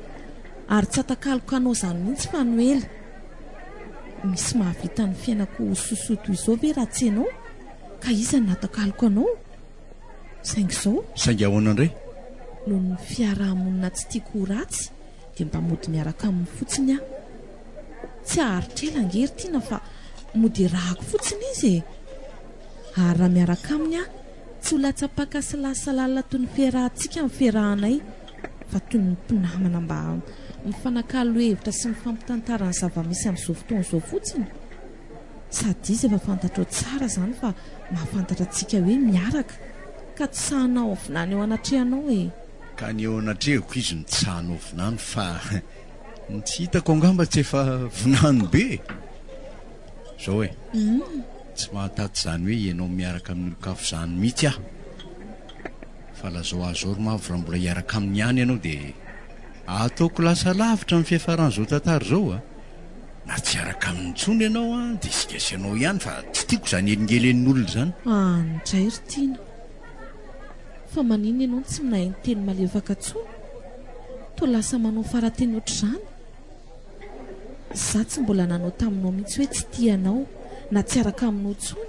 Speaker 4: Ary tsy atakaloko hanao izany mihitsy Fanoela. Misy mahavita ny fiainako ho sosoa toy izao ve raha tsy ianao? Ka iza no natakaloko anao? Saingy izao.
Speaker 2: Saingy ahoana indray?
Speaker 4: Noho ny fiaraha-monina tsy tiako ho ratsy dia mba mody miaraka aminy fotsiny aho. Tsy haharitra ela ange ry Tiana fa mody erahako fotsiny izy e! Ary raha miaraka aminy aho, tsy ho latsa-paka sy lasa lalina toy ny fiarahantsika ny fiarahanay fa toy ny mpinamana mba mifanakalo hevitra sy mifampitantara ny zava-misy amin'izao fotoana izao fotsiny. Sady izy efa fantatrao tsara izany fa mahafantatra antsika hoe miaraka ka tsy sahy hanao vinany eo anatrehanao e!
Speaker 2: Ka ny eo anatrehako izy no tsy sahy hanao vinany fa ny tsy hitako angamba tsy efa vinany be e! Zao e! Tsy mahataty izany hoe ianao miaraka amin'ny olon-kafa izany mihitsy aho. Fa lazao ahy zao ry Mavo raha mbola hiaraka aminy ihany ianao dia ataoko lasa lavitra ny fiafaran'izao tantara izao a! Na tsy hiaraka aminy intsony ianao an, dia isika sy ianao ihany fa tsy tiako izany helingelenin'olona izany.
Speaker 4: Any indray ry Tiana. Fa maninona ianao no tsy minahy ny teny malefaka intsony? Toa lasa manao farateny ohatr'izany. Izaho tsy mbola nanao taminao mihitsy hoe tsy tia anao na tsy hiaraka aminao intsony.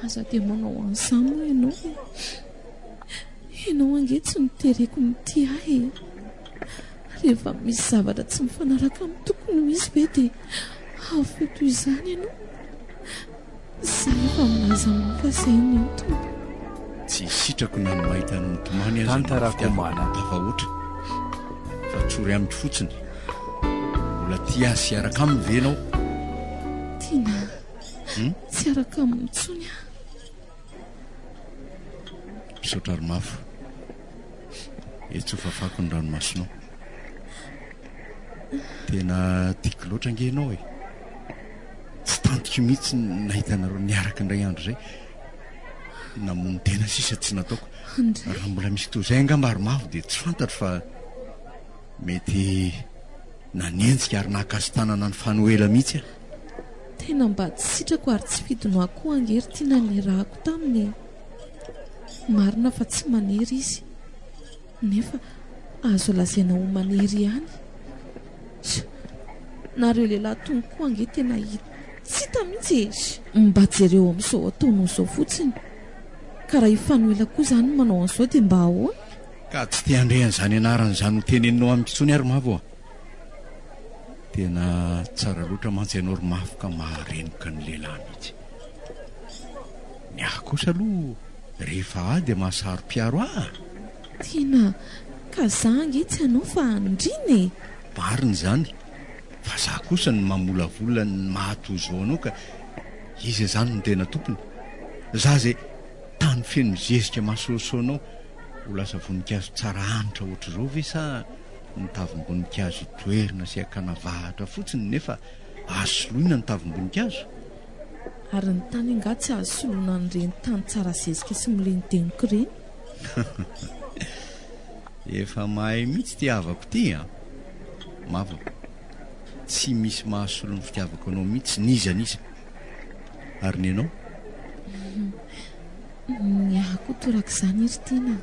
Speaker 4: Aza dia manao an'izany moa ianao e. Ianao ange tsy notereko nitia ahy e. Rehefa misy zavatra tsy mifanaraka amin'ny tokony ho izy ve dia hahafoy toy izany ianao? Izaho efa milaza aminao fa izay ny antony.
Speaker 2: Tsy sitrako na ny mahita anao mitomany aza ny fitiavako anao tafahoatra. Fa tsory amiko fotsiny. Mbola tia ahy sy hiaraka aminy ve ianao?
Speaker 4: Tiana, tsy hiaraka aminy intsony aho.
Speaker 2: Misaotra ry Mafo. Etsy ho fafako ny ranomasonao. Tena tiako loatra ange ianao e. Tsy tantiko mihitsy ny nahita anareo niaraka indray andro izay. Namono tena sisa tsy nataoko. Raha mbola misy toy izay angamba ry Mavo dia tsy fantatro fa mety nanenjika ary nahakasi-tanana an'i Fanoela mihitsy aho.
Speaker 4: Tena mba tsy sitrako ary tsy fidinao koa ange ry Tiana ny nirahako taminy e. Marina fa tsy manery izy. Nefa azo lazaina ho manery ihany. Sh! Nareo lehilahy tony koa ange tena tsy hita mihitsy e! Sh! Mba jereo amin'izao ataonao izao fotsiny. Ka raha i Fanoela koa izany no manao an'izao dia mba ahoana?
Speaker 2: Ka tsy te handre an'izany anarana izany ho teneninao amiko intsony aho ry Mavo a! Tena tsara loatra mantsy ianao ry Mavo ka maharenoka ny lehilahy mihitsy. Ny ahy kosa aloha rehefa ahy dia mahasaro-piaro ahy a!
Speaker 4: Tiana, ka za ange tsy anao fa andriana e!
Speaker 2: Marina izany, fa za kosa no mamolavola ny maha toy izao anao ka iza izany no tena tompony? Za izay tany feno zezika mahasoasoa anao ho lasa voninkazo tsara hanitra ohatr'izao ve sa ny tavim-boninkazo itoerana sy hakana vahatra fotsiny nefa azo soloina ny tavim-boninkazo?
Speaker 4: Ary ny tany angaha tsy azo soloina an'ireny tany tsara zezika sy milenodenoka ireny?
Speaker 2: Efa mahay mihitsy ity havako ity an! Mavo, tsy misy mahasolo ny fitiavako anao mihitsy n'iza n'iza. Ary ny anao?
Speaker 4: Ny ahy koa torak'izany ry Tiana.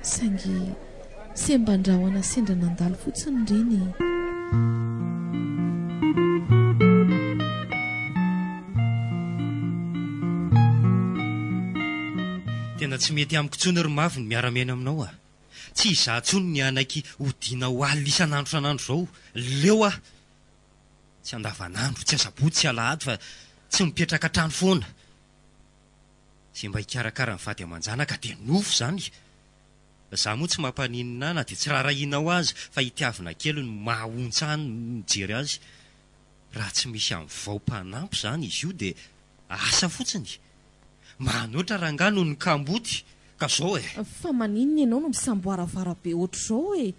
Speaker 4: Saingy semban-drahona sendra nandalo fotsiny ireny e.
Speaker 3: Tena tsy mety amiko intsony ry Mavo ny miara-miaina aminao a! Tsy izaho intsony ny hanaiky hodiana ho alina isan'andro isan'andro izao. Leo aho! Tsy andavanandro, tsy asabotsy, tsy alahady fa tsy mipetraka an-trano foana. Izay mba hikarakara ny vady aman-janaka dia nofy izany. Izaho moa tsy mampaninona ahy na dia tsy raharahianao aza fa itiavina kely no maha ontsa ahy ny mijery azy. Raha tsy misy an'vao mpanampy izany izy io dia asa fotsiny. Manoatra rangahy noho ny kamboty ka zao e!
Speaker 4: Fa maninona ianao no misamboaravara be ohatr'izao e?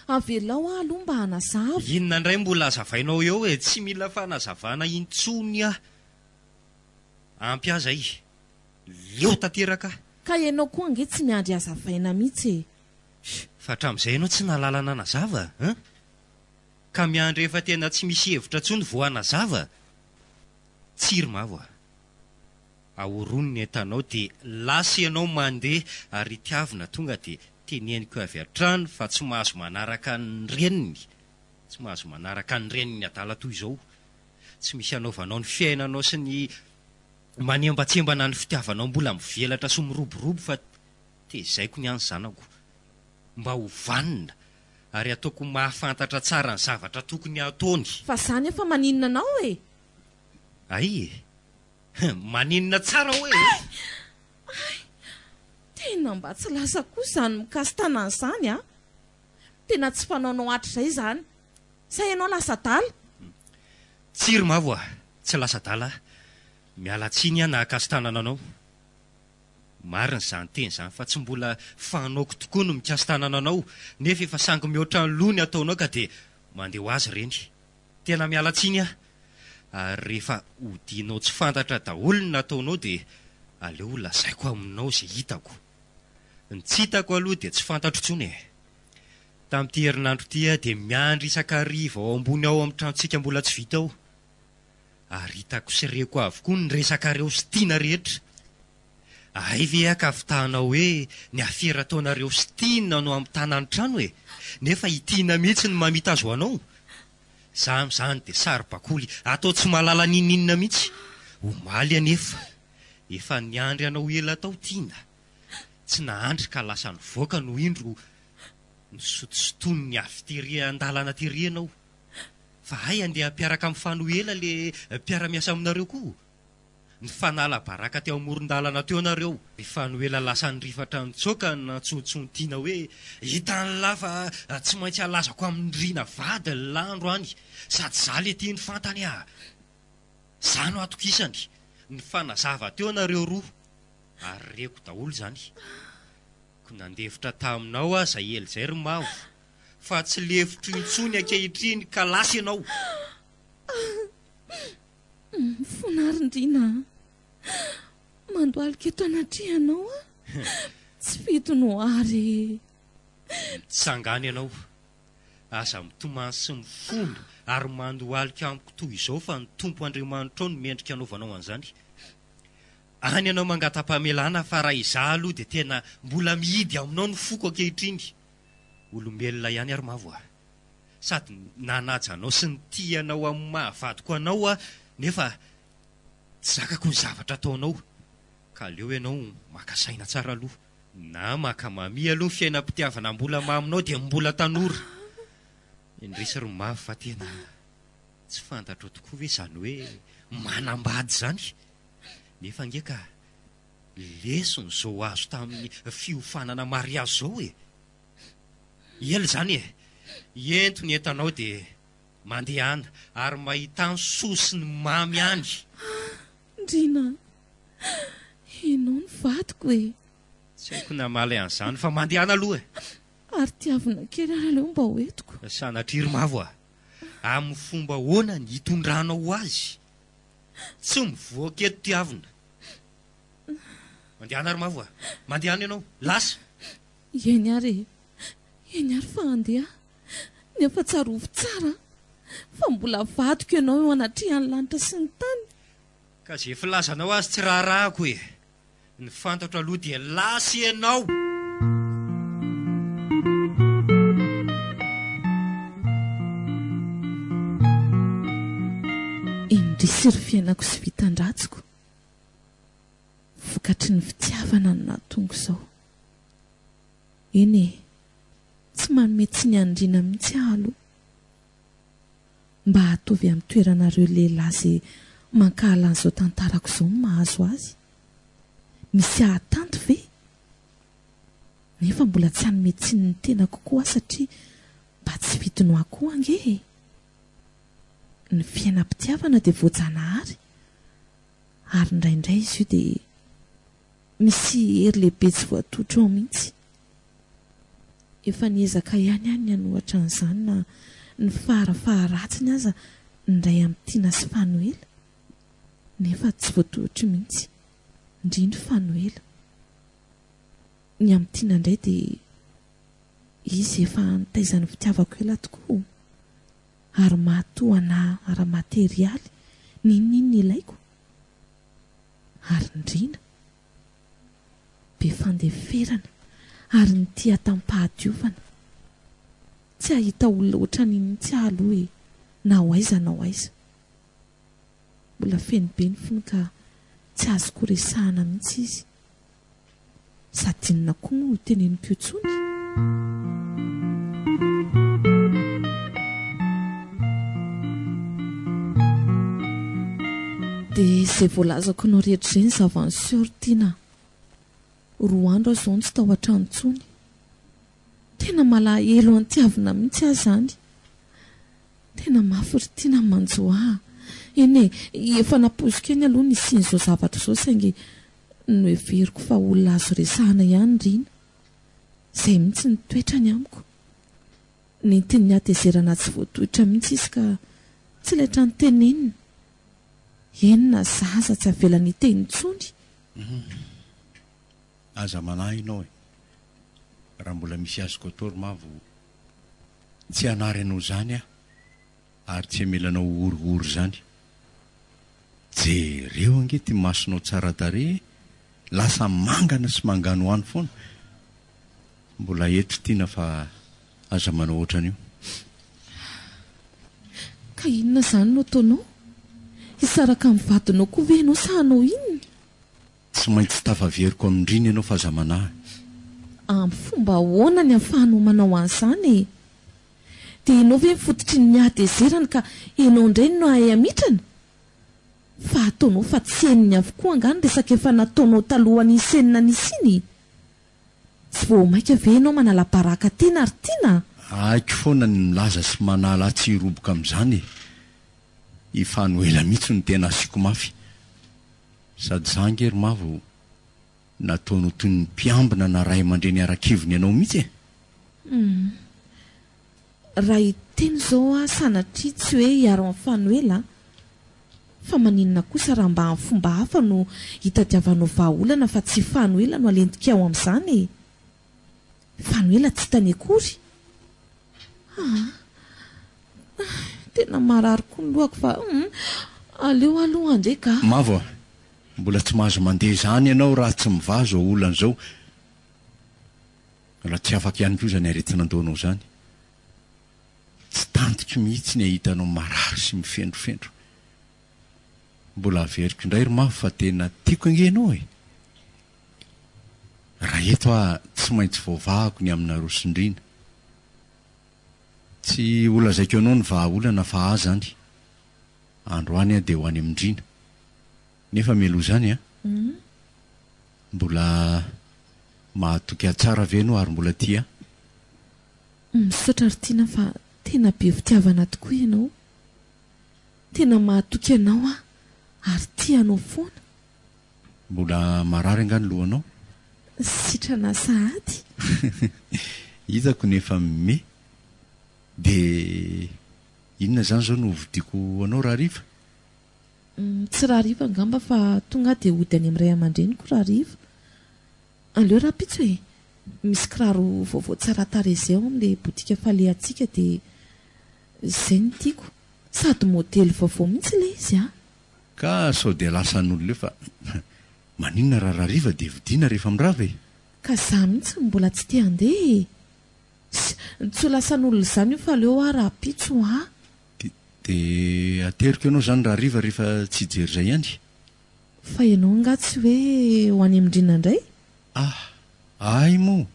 Speaker 4: Avelao aho aloha mba hanazava.
Speaker 3: Inona indray mbola hazavainao eo e? Tsy mila fanazavana intsony aho. Ampy ahy izay. Leo tanteraka aho.
Speaker 4: Ka ianao koa ange tsy miandry hazavaina mihitsy e!
Speaker 3: Fa hatramin'izay ianao tsy nahalala nanazava an? Ka miandry efa tena tsy misy hevitra intsony vao hanazava? Tsia ry Mavo a! Ahorony ny entanao dia lasa ianao mandeha ary itiavina tonga dia teneniko avy hatrany fa tsy mahazo manaraka ny reniny, tsy mahazo manaraka ny reniny adala toy izao. Tsy misy anaovanao ny fiainanao sy ny manembatsembana ny fitiavanao mbola mivelatra sy miroborobo fa tezaiko ny ahy ny zanako mba ho vanona ary ataoko mahafantatra tsara ny zavatra tokony hataony.
Speaker 4: Fa za nefa maninona anao e?
Speaker 3: Ay e! Maninona tsara hoe e?
Speaker 4: Ay! Ay! Tena mba tsy lasa kosa izany mikasi-tanana izany a! Tena tsy fanaonao hatrizay izany. Sa ianao lasa adala?
Speaker 3: Tsia ry Mavo a! Tsy lasa adala aho. Miala tsiny aho nahakasi-tanana anao. Marina izany teny izany fa tsy mbola fanaoko tokoa ny mikasi-tanana anao nefa efa sangy mihoatra ny loha ny ataonao ka dia mandeha ho azy ireny. Tena miala tsiny aho. Ary rehefa odianao tsy fantatra daholo ny nataonao dia aleo ho lazaiko aminao izay hitako. Ny tsy hitako aloha dia tsy fantatro intsony e. Tamin'ity herinandro ity aho dia miandry isan-kariva ao ambony ao amin'ny tranontsika mbola tsy vita ao. Ary hitako sy reko avokoa ny resakareo sy tiana rehetra. Hay ve aho ka fitahanao hoe ny afera ataonareo sy tiana no hamitana ny trano e! Nefa i Tiana mihitsy no mamita azy ho anao. Za amin'izany dia saribakoly atao tsy mahalala n'inon'inona mihitsy. Omaly anefa, efa niandry anao ela tao Tiana. Tsy nahandry ka lasa nivoaka no indro nisotosotoniny avy tery an-dalana tery ianao. Fa hay andeha hampiaraka amin'i Fanoela le mpiara-miasa aminareo koa. Nifanala baraka teo amoron-dalana teo nareo. I Fanoela lasa nirifatra nitsoaka nantsontson-tiana hoe, Hitan'lah fa tsy maintsy halazako amin'i Rina vadin'lah androany, sady za le tiany fantany ah! Za no atokisany. Nifanazava teo nareo roa, ary reko daholo izany. Ko nandefitra taminao aho zay ela izay ry Mavo, fa tsy lefitro intsony ankehitriny ka lasa ianao.
Speaker 4: Mifona ary Ndriana a! Mandohalika eto anatrehanao aho. Tsy fidiny ho ary e!
Speaker 3: Mitsangàna ianao. Aza mitomany sy mifona ary mandohalika amiko toy izao fa ny Tompo Andriamanitrao no mendrika anaovanao an'izany. Any ianao mangata-pamelana fa raha izaho aloha dia tena mbola mihidy aminao ny foko ankehitriny. Olombelona ihany ary Mavo a! Sady nanaja anao sy nitia anao amin'ny maha vadiko anao aho nefa tsy zakako ny zavatra ataonao. Ka aleo ianao maka saina tsara aloha. Na maka mamia aloha ny fiainam-pitiavana mbola maminao dia mbola tanora. Indrisy ry Mavo fa tena tsy fantatrao tokoa ve izany hoe manambady izany? Nefa ange ka lesona izao azo tamin'ny fiofanana mariazy izao e! Ela izany e! Ento ny entanao dia mandehana ary mahità ny soa sy ny mamy any!
Speaker 4: Ndrina a! Ianao no vadiko e!
Speaker 3: Tsy haiko ny hamaly an'izany fa mandehana aloha e!
Speaker 4: Ary tiavina kely ary aleo mba ho entiko.
Speaker 3: Sanatria ry Mavo a! Amin'ny fomba ahoana ny hitondranao azy? Tsy mivoaka eto Tiavina. Mandehana ry Mavo a! Mandehana ianao. Lasa!
Speaker 4: Eny ary e! Eny ary fa handeha aho. Nefa tsarovy tsara fa mbola vadiko ianao eo anatrehan'ny lanitra sy ny tany.
Speaker 3: Ka izay filazanao azy tsy raharahako e! Ny fantatro aloha dia lasa ianao!
Speaker 4: Indrisy ry fiainako sy vitan-dratsiko. Vokatry ny fitiavana no nahatonga izao. Eny e, tsy manome tsiny an'i Ndriana mihitsy aho aloha. Mba ataovy amin'ny toeranareo lehilahy izay mankahala an'izao tantarako izao ny mahazo azy. Misy hahatanty ve? Nefa mbola tsy hanome tsiny ny tenako koa aho satria mba tsy fidiny ho ahy koa ange e! Ny fiainam-pitiavana dia voajanahary ary indraindray izy io dia misy hery lehibe tsy voatohitra ao mihitsy. Efa niezaka ihany aho ny hanohatra an'izany na ny fara faharatsiny aza ny ray amin'i Tiana sy Fanoela nefa tsy voatohitro mihitsy, indrindra Fanoela. Ny amin'i Tiana indray dia izy efa nitaizan'ny fitiavako ela tokoa ary mahatohana ahy ara-materialy n'inon'inona ilaiko ary ndrina. Be fandeferana ary nitia tamim-pahadiovana. Tsy hahita olona ohatran'iny mihitsy aho aloha e, na ho aiza na ho aiza. Mbola feno be ny fony ka tsy azoko resahana mihitsy izy. Sady inona koa moa no teneniko intsony? Dia izay voalazako anao rehetra izay ny zava-niseho ry Tiana a! Roa andro aho izao no tsy tao an-trano intsony. Tena malahelo an'i Tiavina mihitsy aho izany. Tena mafy ry Tiana ny manjo ahy a! Eny e, efa nampoiziko eny aloha ny hisian'izao zavatra izao saingy noheveriko fa olona azo resahana ihany Rina. Izay mihitsy ny toetrany amiko. Nentin'ny hatezerana tsy voatohitra mihitsy izy ka tsy laitra notenenina. Eny na zaza tsy avelany hiteny intsony.
Speaker 2: Humm. Aza manahy ianao e. Raha mbola misy azoko atao ry Mavo, tsy hanary anao izany aho ary tsy hamela anao ho oriory izany. Jereo ange ity masonao tsara tarehy e! Lasa mangana sy manganohano foana. Mbola eto Tiana fa aza manao ohatran'io.
Speaker 4: Ka inona izany no ataonao? Hisaraka amin'ny vadinao koa ve ianao sa hanao inona?
Speaker 2: Tsy maintsy tafaveriko amin-dRina ianao fa aza manahy.
Speaker 4: Amin'ny fomba ahoana ny ahafahanao manao an'izany e? Dia ianao ve ny fototry ny hatezerany ka ianao indray no hahay hamitrana? Fa ataonao fa tsy henony avokoa angaha ny resaka efa nataonao talohan'iny scène nisy iny? Tsy vao maika ve ianao manala baraka tena ry Tiana a?
Speaker 2: Haiko foana ny milaza sy manala ahy tsy hiroboka amin'izany e! I Fanoela mihitsy no tena asiako mafy. Sady za ange ry Mavo nataony ho toy ny mpiambina na ray aman-dreny ara-keviny anao mihitsy e!
Speaker 4: Humm. Raha hiteny izao aho sanatria tsy hoe hiaro an'i Fanoela an! Fa maninona kosa raha mba amin'ny fomba hafa no hitadiavanao vahaolana fa tsy i Fanoela no alentikao amin'izany e! Fanoela tsy hitany akory? Aa! Tena marary koa ny lohako fa humm! Aleo aloha handeha ka!
Speaker 2: Mavo a! Mbola tsy mahazo mandeha izany ianao raha tsy mivaha izao olana izao. Raha tsy afaka ihany koa izany aretin'andohanao izany. Tsy tantiko mihitsy ny hahita anao marary sy mifendrofendro. Mbola averiko indray ry Mavo fa tena tiako ange ianao e! Raha eto aho tsy maintsy voavahako ny aminareo sy Ndriana. Tsy holazaiko anao ny vahaolana fa ahy izany. Androany aho dia ho any amin'i Ndriana. Nefa mialoha izany an! Mbola mahatoky ahy tsara ve ianao ary mbola tia ahy?
Speaker 4: Misaotra ry Tiana fa tena be fitiavana tokoa ianao. Tena mahatoky anao aho ary tia anao foana.
Speaker 2: Mbola marary angaha ny lohanao?
Speaker 4: Sitrana sahady.
Speaker 2: Hitako ny efa mime. Dia inona izany izao no hovidiako ho anao rahariva?
Speaker 4: Tsy rahariva angamba fa tonga aho dia hody any amin'ny ray aman-dreniko rahariva. Aleo rahampitso e! Misy kiraro vaovao tsara tarehy izay ao amin'ilay botika falehantsika dia izay no tiako. Sady modely vaovao mihitsy ilay izy an!
Speaker 2: Ka sao dia lasan'olona eo fa maninona raha rahariva dia vidiana rehefa mirava e!
Speaker 4: Ka za mihitsy no mbola tsy te handeha e! Tsy ho lasan'olona izany io fa aleo aho rahampitso an!
Speaker 2: Dia ateriko ianao izany rahariva rehefa tsy hijery izay ihany?
Speaker 4: Fa ianao angaha tsy hoe ho any amin-dRina indray?
Speaker 2: Ah! Ahy moa?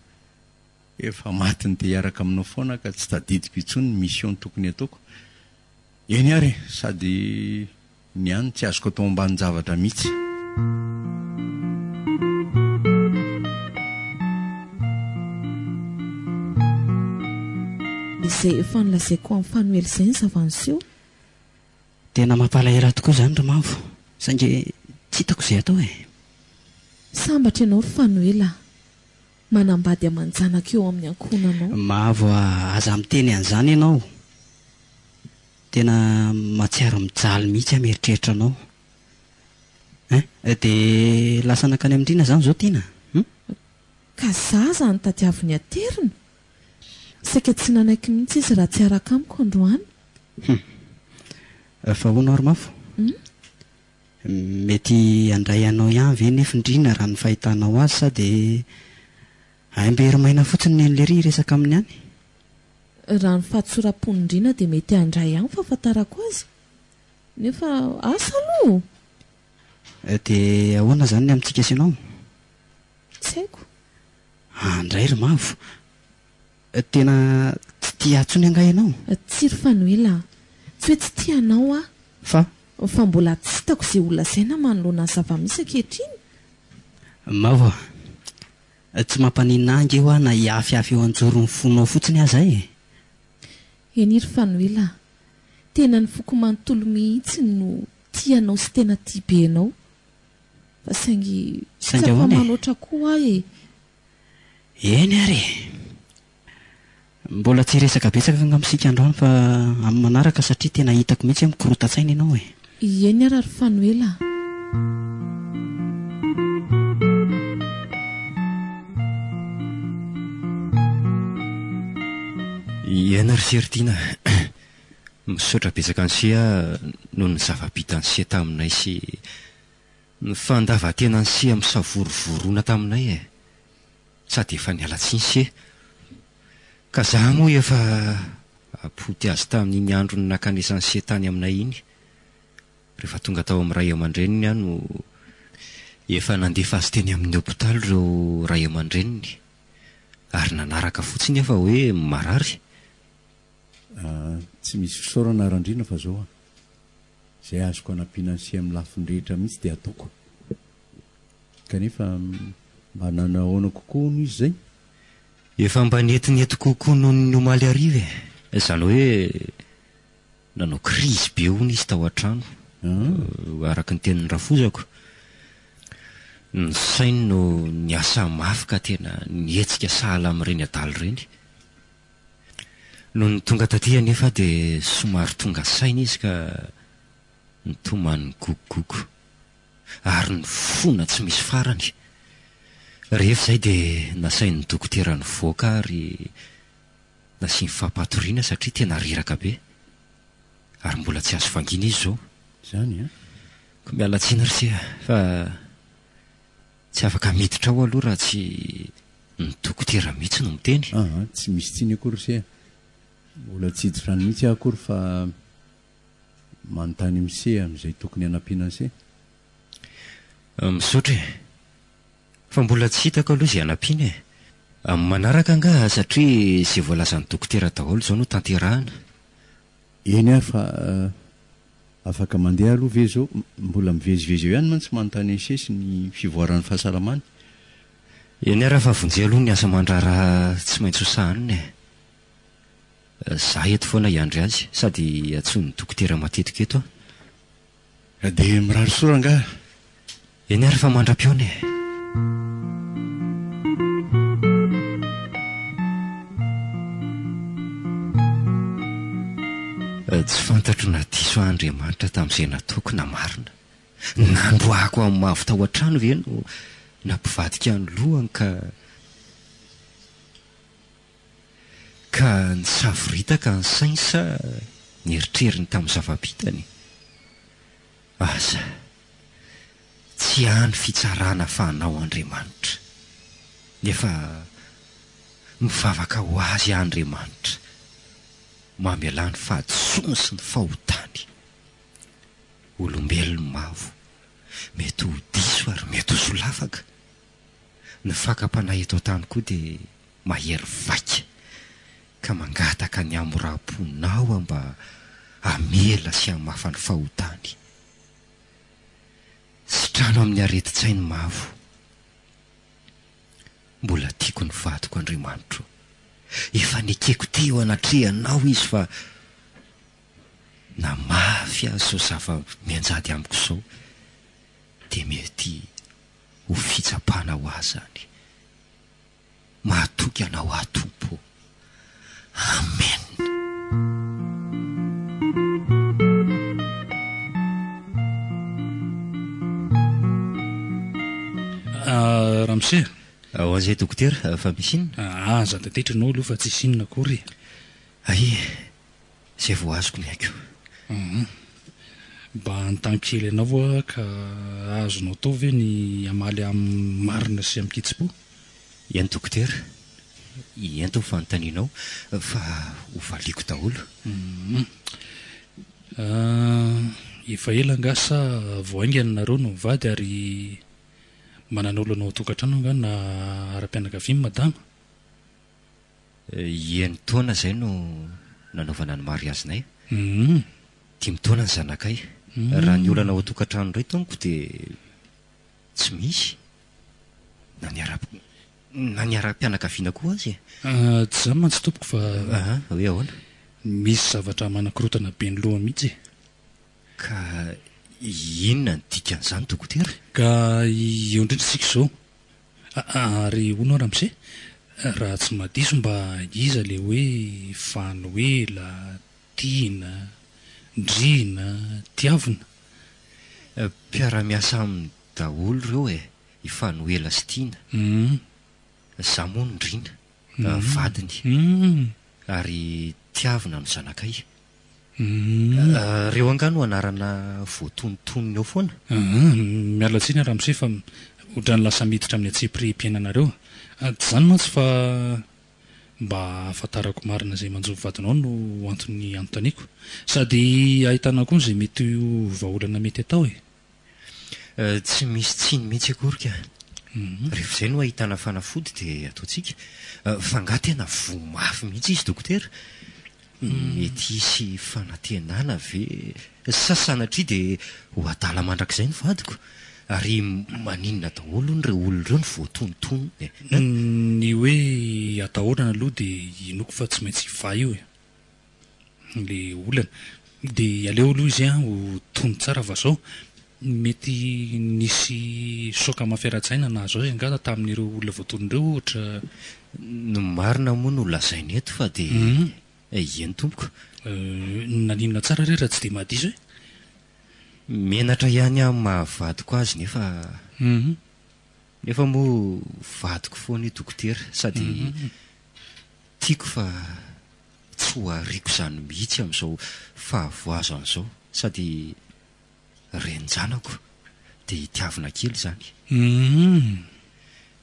Speaker 2: Efa matin'ny te hiaraka aminao foana ka tsy tadidiko intsony ny mission tokony hataoko. Eny ary e! Sady ny any tsy azoko atao ambanin-javatra mihitsy.
Speaker 4: Izay efa nolazaiko an'i Fanoela izay ny zava-niseho.
Speaker 1: Tena mampalahelo ahy tokoa izany ry Mavo, saingy tsy hitako izay atao e!
Speaker 4: Sambatra ianao ry Fanoela a! Manambady aman-janaka eo amin'ny ankohonanao.
Speaker 1: Mavo a! Aza miteny an'izany ianao. Tena mahatsiaro mijaly mihitsy aho mieritreritra anao. Hein? Dia lasa nankany amin-dRina izany izao Tiana? Hum?
Speaker 4: Ka zaza no tadiaviny aterina? Saika tsy nanaiky mihitsy izy raha tsy hiaraka amiko androany.
Speaker 1: Hum. Fa hono ary Mavo?
Speaker 4: Hum?
Speaker 1: Mety handray anao ihany ve nefa Ndriana raha ny fahitanao azy sa dia aim-bery maina fotsiny ny an'i Lery hiresaka aminy any?
Speaker 4: Raha ny fahatsoram-pon'i Ndriana dia mety handray ihany fahafantarako azy. Nefa asa aloha!
Speaker 1: Dia ahoana izany ny amintsika sy ianao?
Speaker 4: Tsy haiko.
Speaker 1: Handray ry Mavo. Tena tsy tia ahy intsony angaha ianao?
Speaker 4: Tsia ry Fanoela a! Tsy hoe tsy tia anao aho.
Speaker 1: Fa?
Speaker 4: Fa mbola tsy hitako izay ho lazaina manoloana ny zava-misy ankehitriny.
Speaker 1: Mavo a! Tsy mampaninona ahy ange hoa na hiafiafy eo an-joron'ny fonao fotsiny aza e!
Speaker 4: Eny ry Fanoela a! Tena ny foko manontolo mihitsy no tia anao sy tena tia be anao. Fa saingy tsy
Speaker 1: Saingy ahoana e?
Speaker 4: afa-manoatra koa aho e!
Speaker 1: Eny ary e! Mbola tsy hiresaka betsaka angamba isika androany fa amin'ny manaraka satria tena hitako mihitsy hoe mikorotan-tsaina ianao e!
Speaker 4: Eny ary ry Fanoela a!
Speaker 3: Eny ry Sertina a! Misaotra betsaka an'i Se aho noho ny zava-bitan'i Se taminay sy Ny fandavan-tenan'i Se misavorovoroana taminay e! Sady efa niala tsiny Se. Ka za moa efa ampody azy tamin'iny andro nakanesan'i Se tany aminay iny. Rehefa tonga tao amin'ny ray aman-dreniny aho no efa nandefa azy teny amin'ny hopitaly ireo ray aman-dreniny. Ary nanaraka fotsiny aho fa hoe marary.
Speaker 2: Tsy misy fisaorana Randriana fa zao an! Izay azoko anampiana an'i se amin'ny lafiny rehetra mihitsy dia ataoko. Kanefa mba nanahoana kokoa hono izy izay?
Speaker 3: Efa mba netinety kokoa noho ny omaly hariva e! Izany hoe nanao crise be hono izy tao an-trano, araka ny tenin'ny rafozako. Ny sainy no niasa mafy ka tena nihetsika sahala amin'ireny adala ireny. Nony tonga taty anefa dia somary tonga saina izy ka nitomany nigogogogo ary nifona tsy misy farany. Rehefa izay dia nasain'ny dokotera nivoaka ary nasiany fampatoriana satria tena reraka be ary mbola tsy azo vangiana izy izao.
Speaker 2: Izany an?
Speaker 3: Koa miala tsiny ry se a, fa tsy afaka miditra ao aloha raha tsy ny dokotera mihitsy no miteny.
Speaker 2: Aa, tsy misy tsiny akory ry se a. Mbola tsy hiditra any mihitsy aho akory fa manontany amin'i se amin'izay tokony hanampiana an'i se.
Speaker 3: Misaotra e. Fa mbola tsy hitako aloha izay hanampiana e. Amin'ny manaraka angaha satria izay voalazan'ny dokotera daholo izao no tanterahana.
Speaker 2: Eny ary fa afaka mandeha aloha ve izao? Mbola mivezivezy eo ihany mantsy manontany an'i Sesy ny fivoaran'ny fahasalamany.
Speaker 3: Eny ary fa vonjeo aloha ny asa aman-draharaha tsy maintsy ho sahanina e. Za eto foana hiandry azy sady antsoin'ny dokotera matetika eto aho.
Speaker 2: Dia mirary soa rangahy.
Speaker 3: Eny ary fa mandra-pihaona e. Tsy fantatro na diso aho Andriamanitra tamin'izay nataoko na marina. Nandroahako an'i Mavo tao an-trano ve no nampivadika ny lohany ka Ka nisavoritaka ny sainy sa ny eritreriny tamin'ny zava-bitany? Aza. Tsy ahy ny fitsarana fa anao Andriamanitra. Nefa mivavaka ho azy aho Andriamanitra. Mamelà ny fahadisoany sy ny fahotany. Olombelona mavo. Mety ho diso ary mety ho solafaka. Ny fakam-panahy eto an-tany koa dia mahery vaika ka mangataka ny hamoram-ponao aho mba hamela sy hamafa ny fahotany. Sitrano amin'ny aretin-tsainy mavo. Mbola tiako ny vadiko Andriamanitro. Efa nekeko teo anatrehanao izy fa na mafy aza izao zava-mianjady amiko izao dia mety ho fitsapana ho ahy izany. Mahatoky anao aho Tompo ô. Amen.
Speaker 5: Ah, Ramose.
Speaker 3: Ao an'izay dokotera, fa misy
Speaker 5: inona? Aza taitaitra ianao aloha fa tsisy inona akory e.
Speaker 3: Hay e, izay vao azoko ny aiko.
Speaker 5: Hum. Mba hanontany kely anao aho ka azonao atao ve ny hamaly ahy marina sy amin-kitsim-po?
Speaker 3: Eny dokotera, ento ny fanontanianao fa ho valiako daholo.
Speaker 5: Hum. Efa ela angaha sa vao haingana nareo no nivady ary manana olana ao an-tokantrano angaha na ara-pianakaviana madama?
Speaker 3: Enin-taona izay no nanaovana ny mariazinay. Dimy taona ny zanakay. Raha ny olana ao an-tokantrano indray tompoko dia tsy misy. Na ny ara na ny ara-pianakaviana koa aza e.
Speaker 5: Tsy izany mantsy tompoko fa.
Speaker 3: Aa, hoe ahoana?
Speaker 5: Misy zavatra manakorontana be ny loha mihitsy e.
Speaker 3: Ka inona ny dikan'izany dokotera?
Speaker 5: Ka eo indrindra isika izao. Ary hono aho ramose, raha tsy mahadiso mba iza le hoe Fanoela, Tiana, Ndriana, Tiavina?
Speaker 3: Mpiara-miasa aminy daholo ireo e, i Fanoela sy Tiana. Za moa no Ndriana, vadiny. Ary Tiavina no zanakay. Reo angaha no anarana voatonontonona eo foana?
Speaker 5: Miala tsiny aho ramose fa ohatran'ny lasa miditra amin'ny antsipirihim-piainanareo. Tsy izany mantsy fa mba ahafantarako marina izay manjo ny vadinao no antony anontaniako. Sady ahitana koa izay mety ho vahaolana mety atao e.
Speaker 3: Tsy misy tsiny mihitsy akory ka. Rehefa izay no ahitana fanafody dia ataontsika. Fa angaha tena voa mafy mihitsy izy dokotera? Mety hisy fanantenana ve? Sa sanatria dia ho adala mandrakizay ny vadiko? Ary maninona daholo hono ireo olona ireo no voatonontonona e?
Speaker 5: Ny hoe atahorana aloha dia inoako fa tsy maintsy hivaha io e. Le olana. Dia aleo aloha izy an ho tony tsara fa zao mety nisy choc mafy ara-tsaina nahazo azy angamba tamin'ireo olona voatonona ireo ohatra.
Speaker 3: Ny marina moa no lazaina eto fa dia eny tompoko.
Speaker 5: Naninona tsara re raha tsy dia mahadiso e?
Speaker 3: Menatra ihany aho maha vadiko azy nefa nefa moa vadiko foana io dokotera sady tiako fa Tsy ho ariako izany mihitsy amin'izao fahavoazana izao sady Renin-janako, dia itiavina kely izany.
Speaker 5: Humm.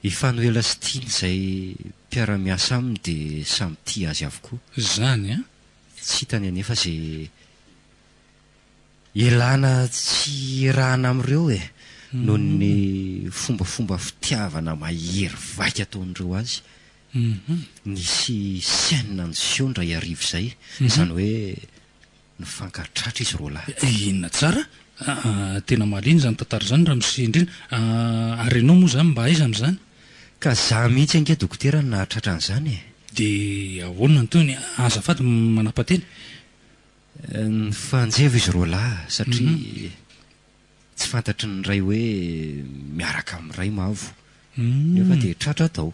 Speaker 3: I Fanoela sy Tiana izay mpiara-miasa aminy dia samy tia azy avokoa.
Speaker 5: Izany an!
Speaker 3: Tsy hitany anefa izay ialana tsy iarahana amin'ireo e! Noho ny fombafomba fitiavana mahery vaika ataon'ireo azy. Nisy scène niseho indray hariva izay, izany hoe Nifankatratra izy roalahy.
Speaker 5: Inona tsara? Aa tena mahaliana izany tantara izany ramose Indrindra a! Ary ianao moa izany mba aiza amin'izany?
Speaker 3: Ka za mihitsy ange dokotera no nahatratra an'izany e!
Speaker 5: Dia ahoana ny tohiny? Azafady manapa-teny.
Speaker 3: Nifanjevo izy roalahy satria tsy fantatry ny ray hoe miaraka amin'ny ray Mavo. Nefa dia tratra tao.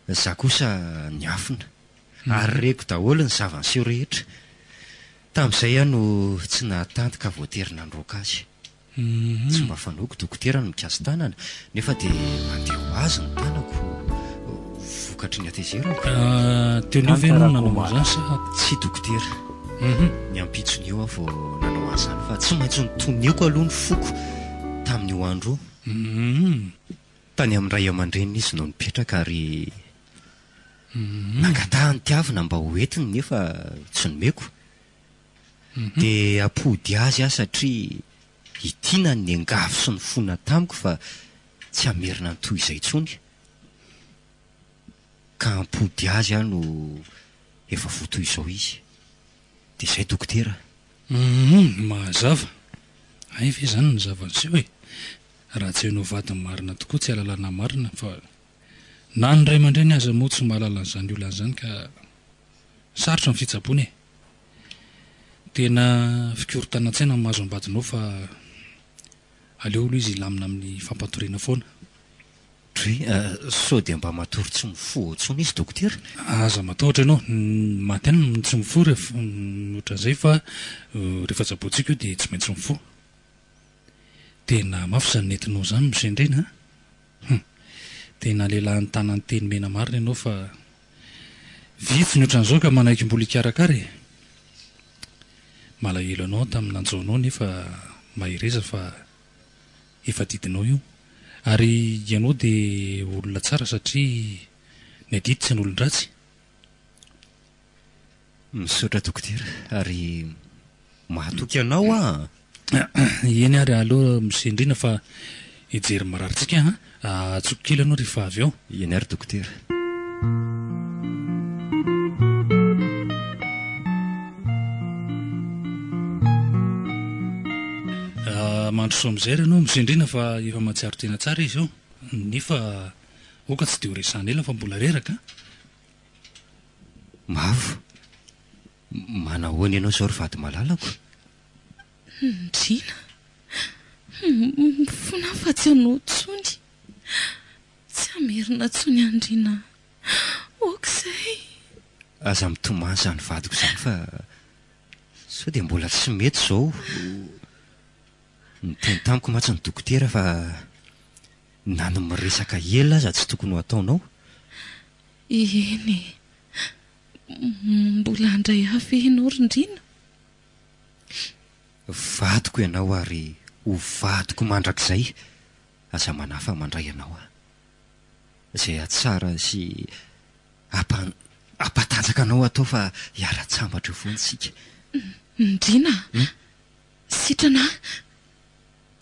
Speaker 3: Za kosa niafina. Ary reko daholo ny zava-niseho rehetra. Tamin'izay aho no tsy nahatanty ka voatery nandroaka azy. Tsy mba fanaoko dokotera ny mikasi-tanana, nefa dia mandeha ho azy ny tanako vokatry ny hatezerako.
Speaker 5: Teo no eo ve ianao no nanao an'izany sa?
Speaker 3: Tsia dokotera. Ny ampitson'io aho vao nanao an'izany fa tsy maintsy notoniako aloha ny foko tamin'io andro io. Tany amin'ny ray aman-dreniny izy no nipetraka ary nangatahany tiavina mba ho entiny nefa tsy nomeko. Dia hampody azy aho satria i Tiana niangavy sy nifona tamiko fa tsy hamerina ny toy izay intsony. Ka hampody azy aho no efa voa toy izao izy. Dia izay dokotera.
Speaker 5: Humm, mazava. Hay ve izany ny zava-niseho e? Raha tsy hainao vadiny marina tokoa tsy ahalalana marina fa na ny ray aman-dreny aza moa tsy mahalala an'izany olana izany ka sarotra ny fitsaboana e! Tena fikorontanan-tsaina ny mahazo am-badinao fa aleo aloha izy hilamina amin'ny fampatoriana foana.
Speaker 3: Dry, sao dia mba matory tsy mifoha ao intsony izy dokotera?
Speaker 5: Aza matahotra ianao, ny maty ihany no tsy mifoha rehefa ohatran'izay fa rehefa tsabointsika io dia tsy maintsy mifoha. Tena mafy izany nentinao izany Misendrena a! Hum! Tena lehilahy nitana ny teny mena marina ianao fa vitsy ny ohatran'izao ka manaiky mbola hikarakara e! Malahelo anao aho tamin'ny nanjo anao nefa mahereza fa efa didinao io. Ary ianao dia olona tsara satria ny adidy tsy an'olon-dratsy.
Speaker 3: Misaotra dokotera ary mahatoky anao aho an!
Speaker 5: Eny ary aleo misendrina fa hijery ny mararintsika an! Antsoiko kely ianao rehefa avy eo.
Speaker 3: Eny ary dokotera.
Speaker 5: Mandrosoa amin'izay ary ianao misendrina fa efa mahatsiaro tena tsara izy io. Nefa aoka tsy dia ho resahana ela fa mbola reraka an!
Speaker 3: Mavo, manahoana ianao izao ry vady malalako?
Speaker 4: Ndriana, mifona aho fa tsy hanao intsony. Tsy hamerina intsony aho Ndriana a! Ok izay.
Speaker 3: Aza mitomany izany vadiko izany fa sao dia mbola tsy mety izao. Niteny tamiko mantsy ny dokotera fa na ny miresaka ela aza tsy tokony ho ataonao.
Speaker 4: Eny e! Mbola handray ahy ve ianao ry Ndriana?
Speaker 3: Vadiko ianao ary ho vadiko mandrakizay, aza manahy fa mandray anao aho. Izay hahatsara sy hampatanjaka anao atao fa hiara-tsambatra eo foana isika.
Speaker 4: Ndriana a! Sitrana a!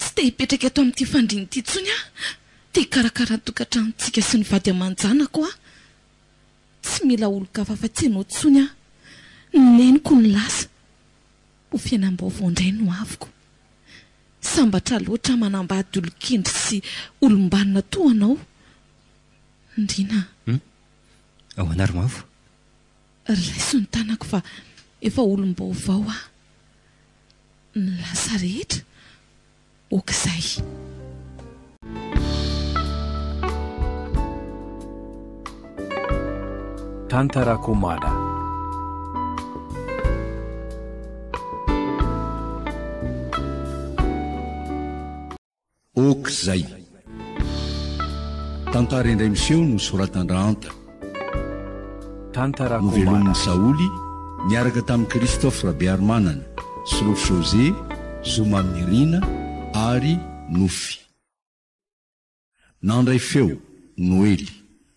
Speaker 4: Tsy te hipetraka eto amin'ity fandriana ity intsony aho. Te hikarakara ny tokantranontsika sy ny vady aman-janako aho. Tsy mila olon-kafa afa-tsy ianao intsony aho. Ny neniko no lasa. Ho fiainam-baovao indray no avoko. Sambatra loatra aho manambady olon-kendry sy olom-banona toa anao. Ndriana a!
Speaker 3: Hum? Ahoana ry Mavo?
Speaker 4: Raiso ny tanako fa efa olom-baovao aho. Ny lasa rehetra ok izay.
Speaker 6: Tantarakomada.
Speaker 2: Ok zay. Tantara indray miseho no soratan-dRahanta.
Speaker 6: Tantarakomada.
Speaker 2: Novelomin'i Saholy niaraka tamin'i Christophe Rabearimanana, Solofo José, Zoma Nirina ary Nofy. Nandray feo, Noely.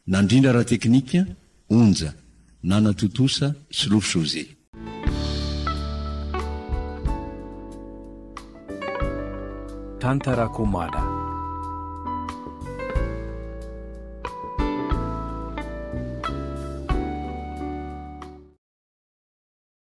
Speaker 2: Nandrindra ara-teknika, Onja. Nanatontosa, Solofo José.
Speaker 6: Tantara Komada.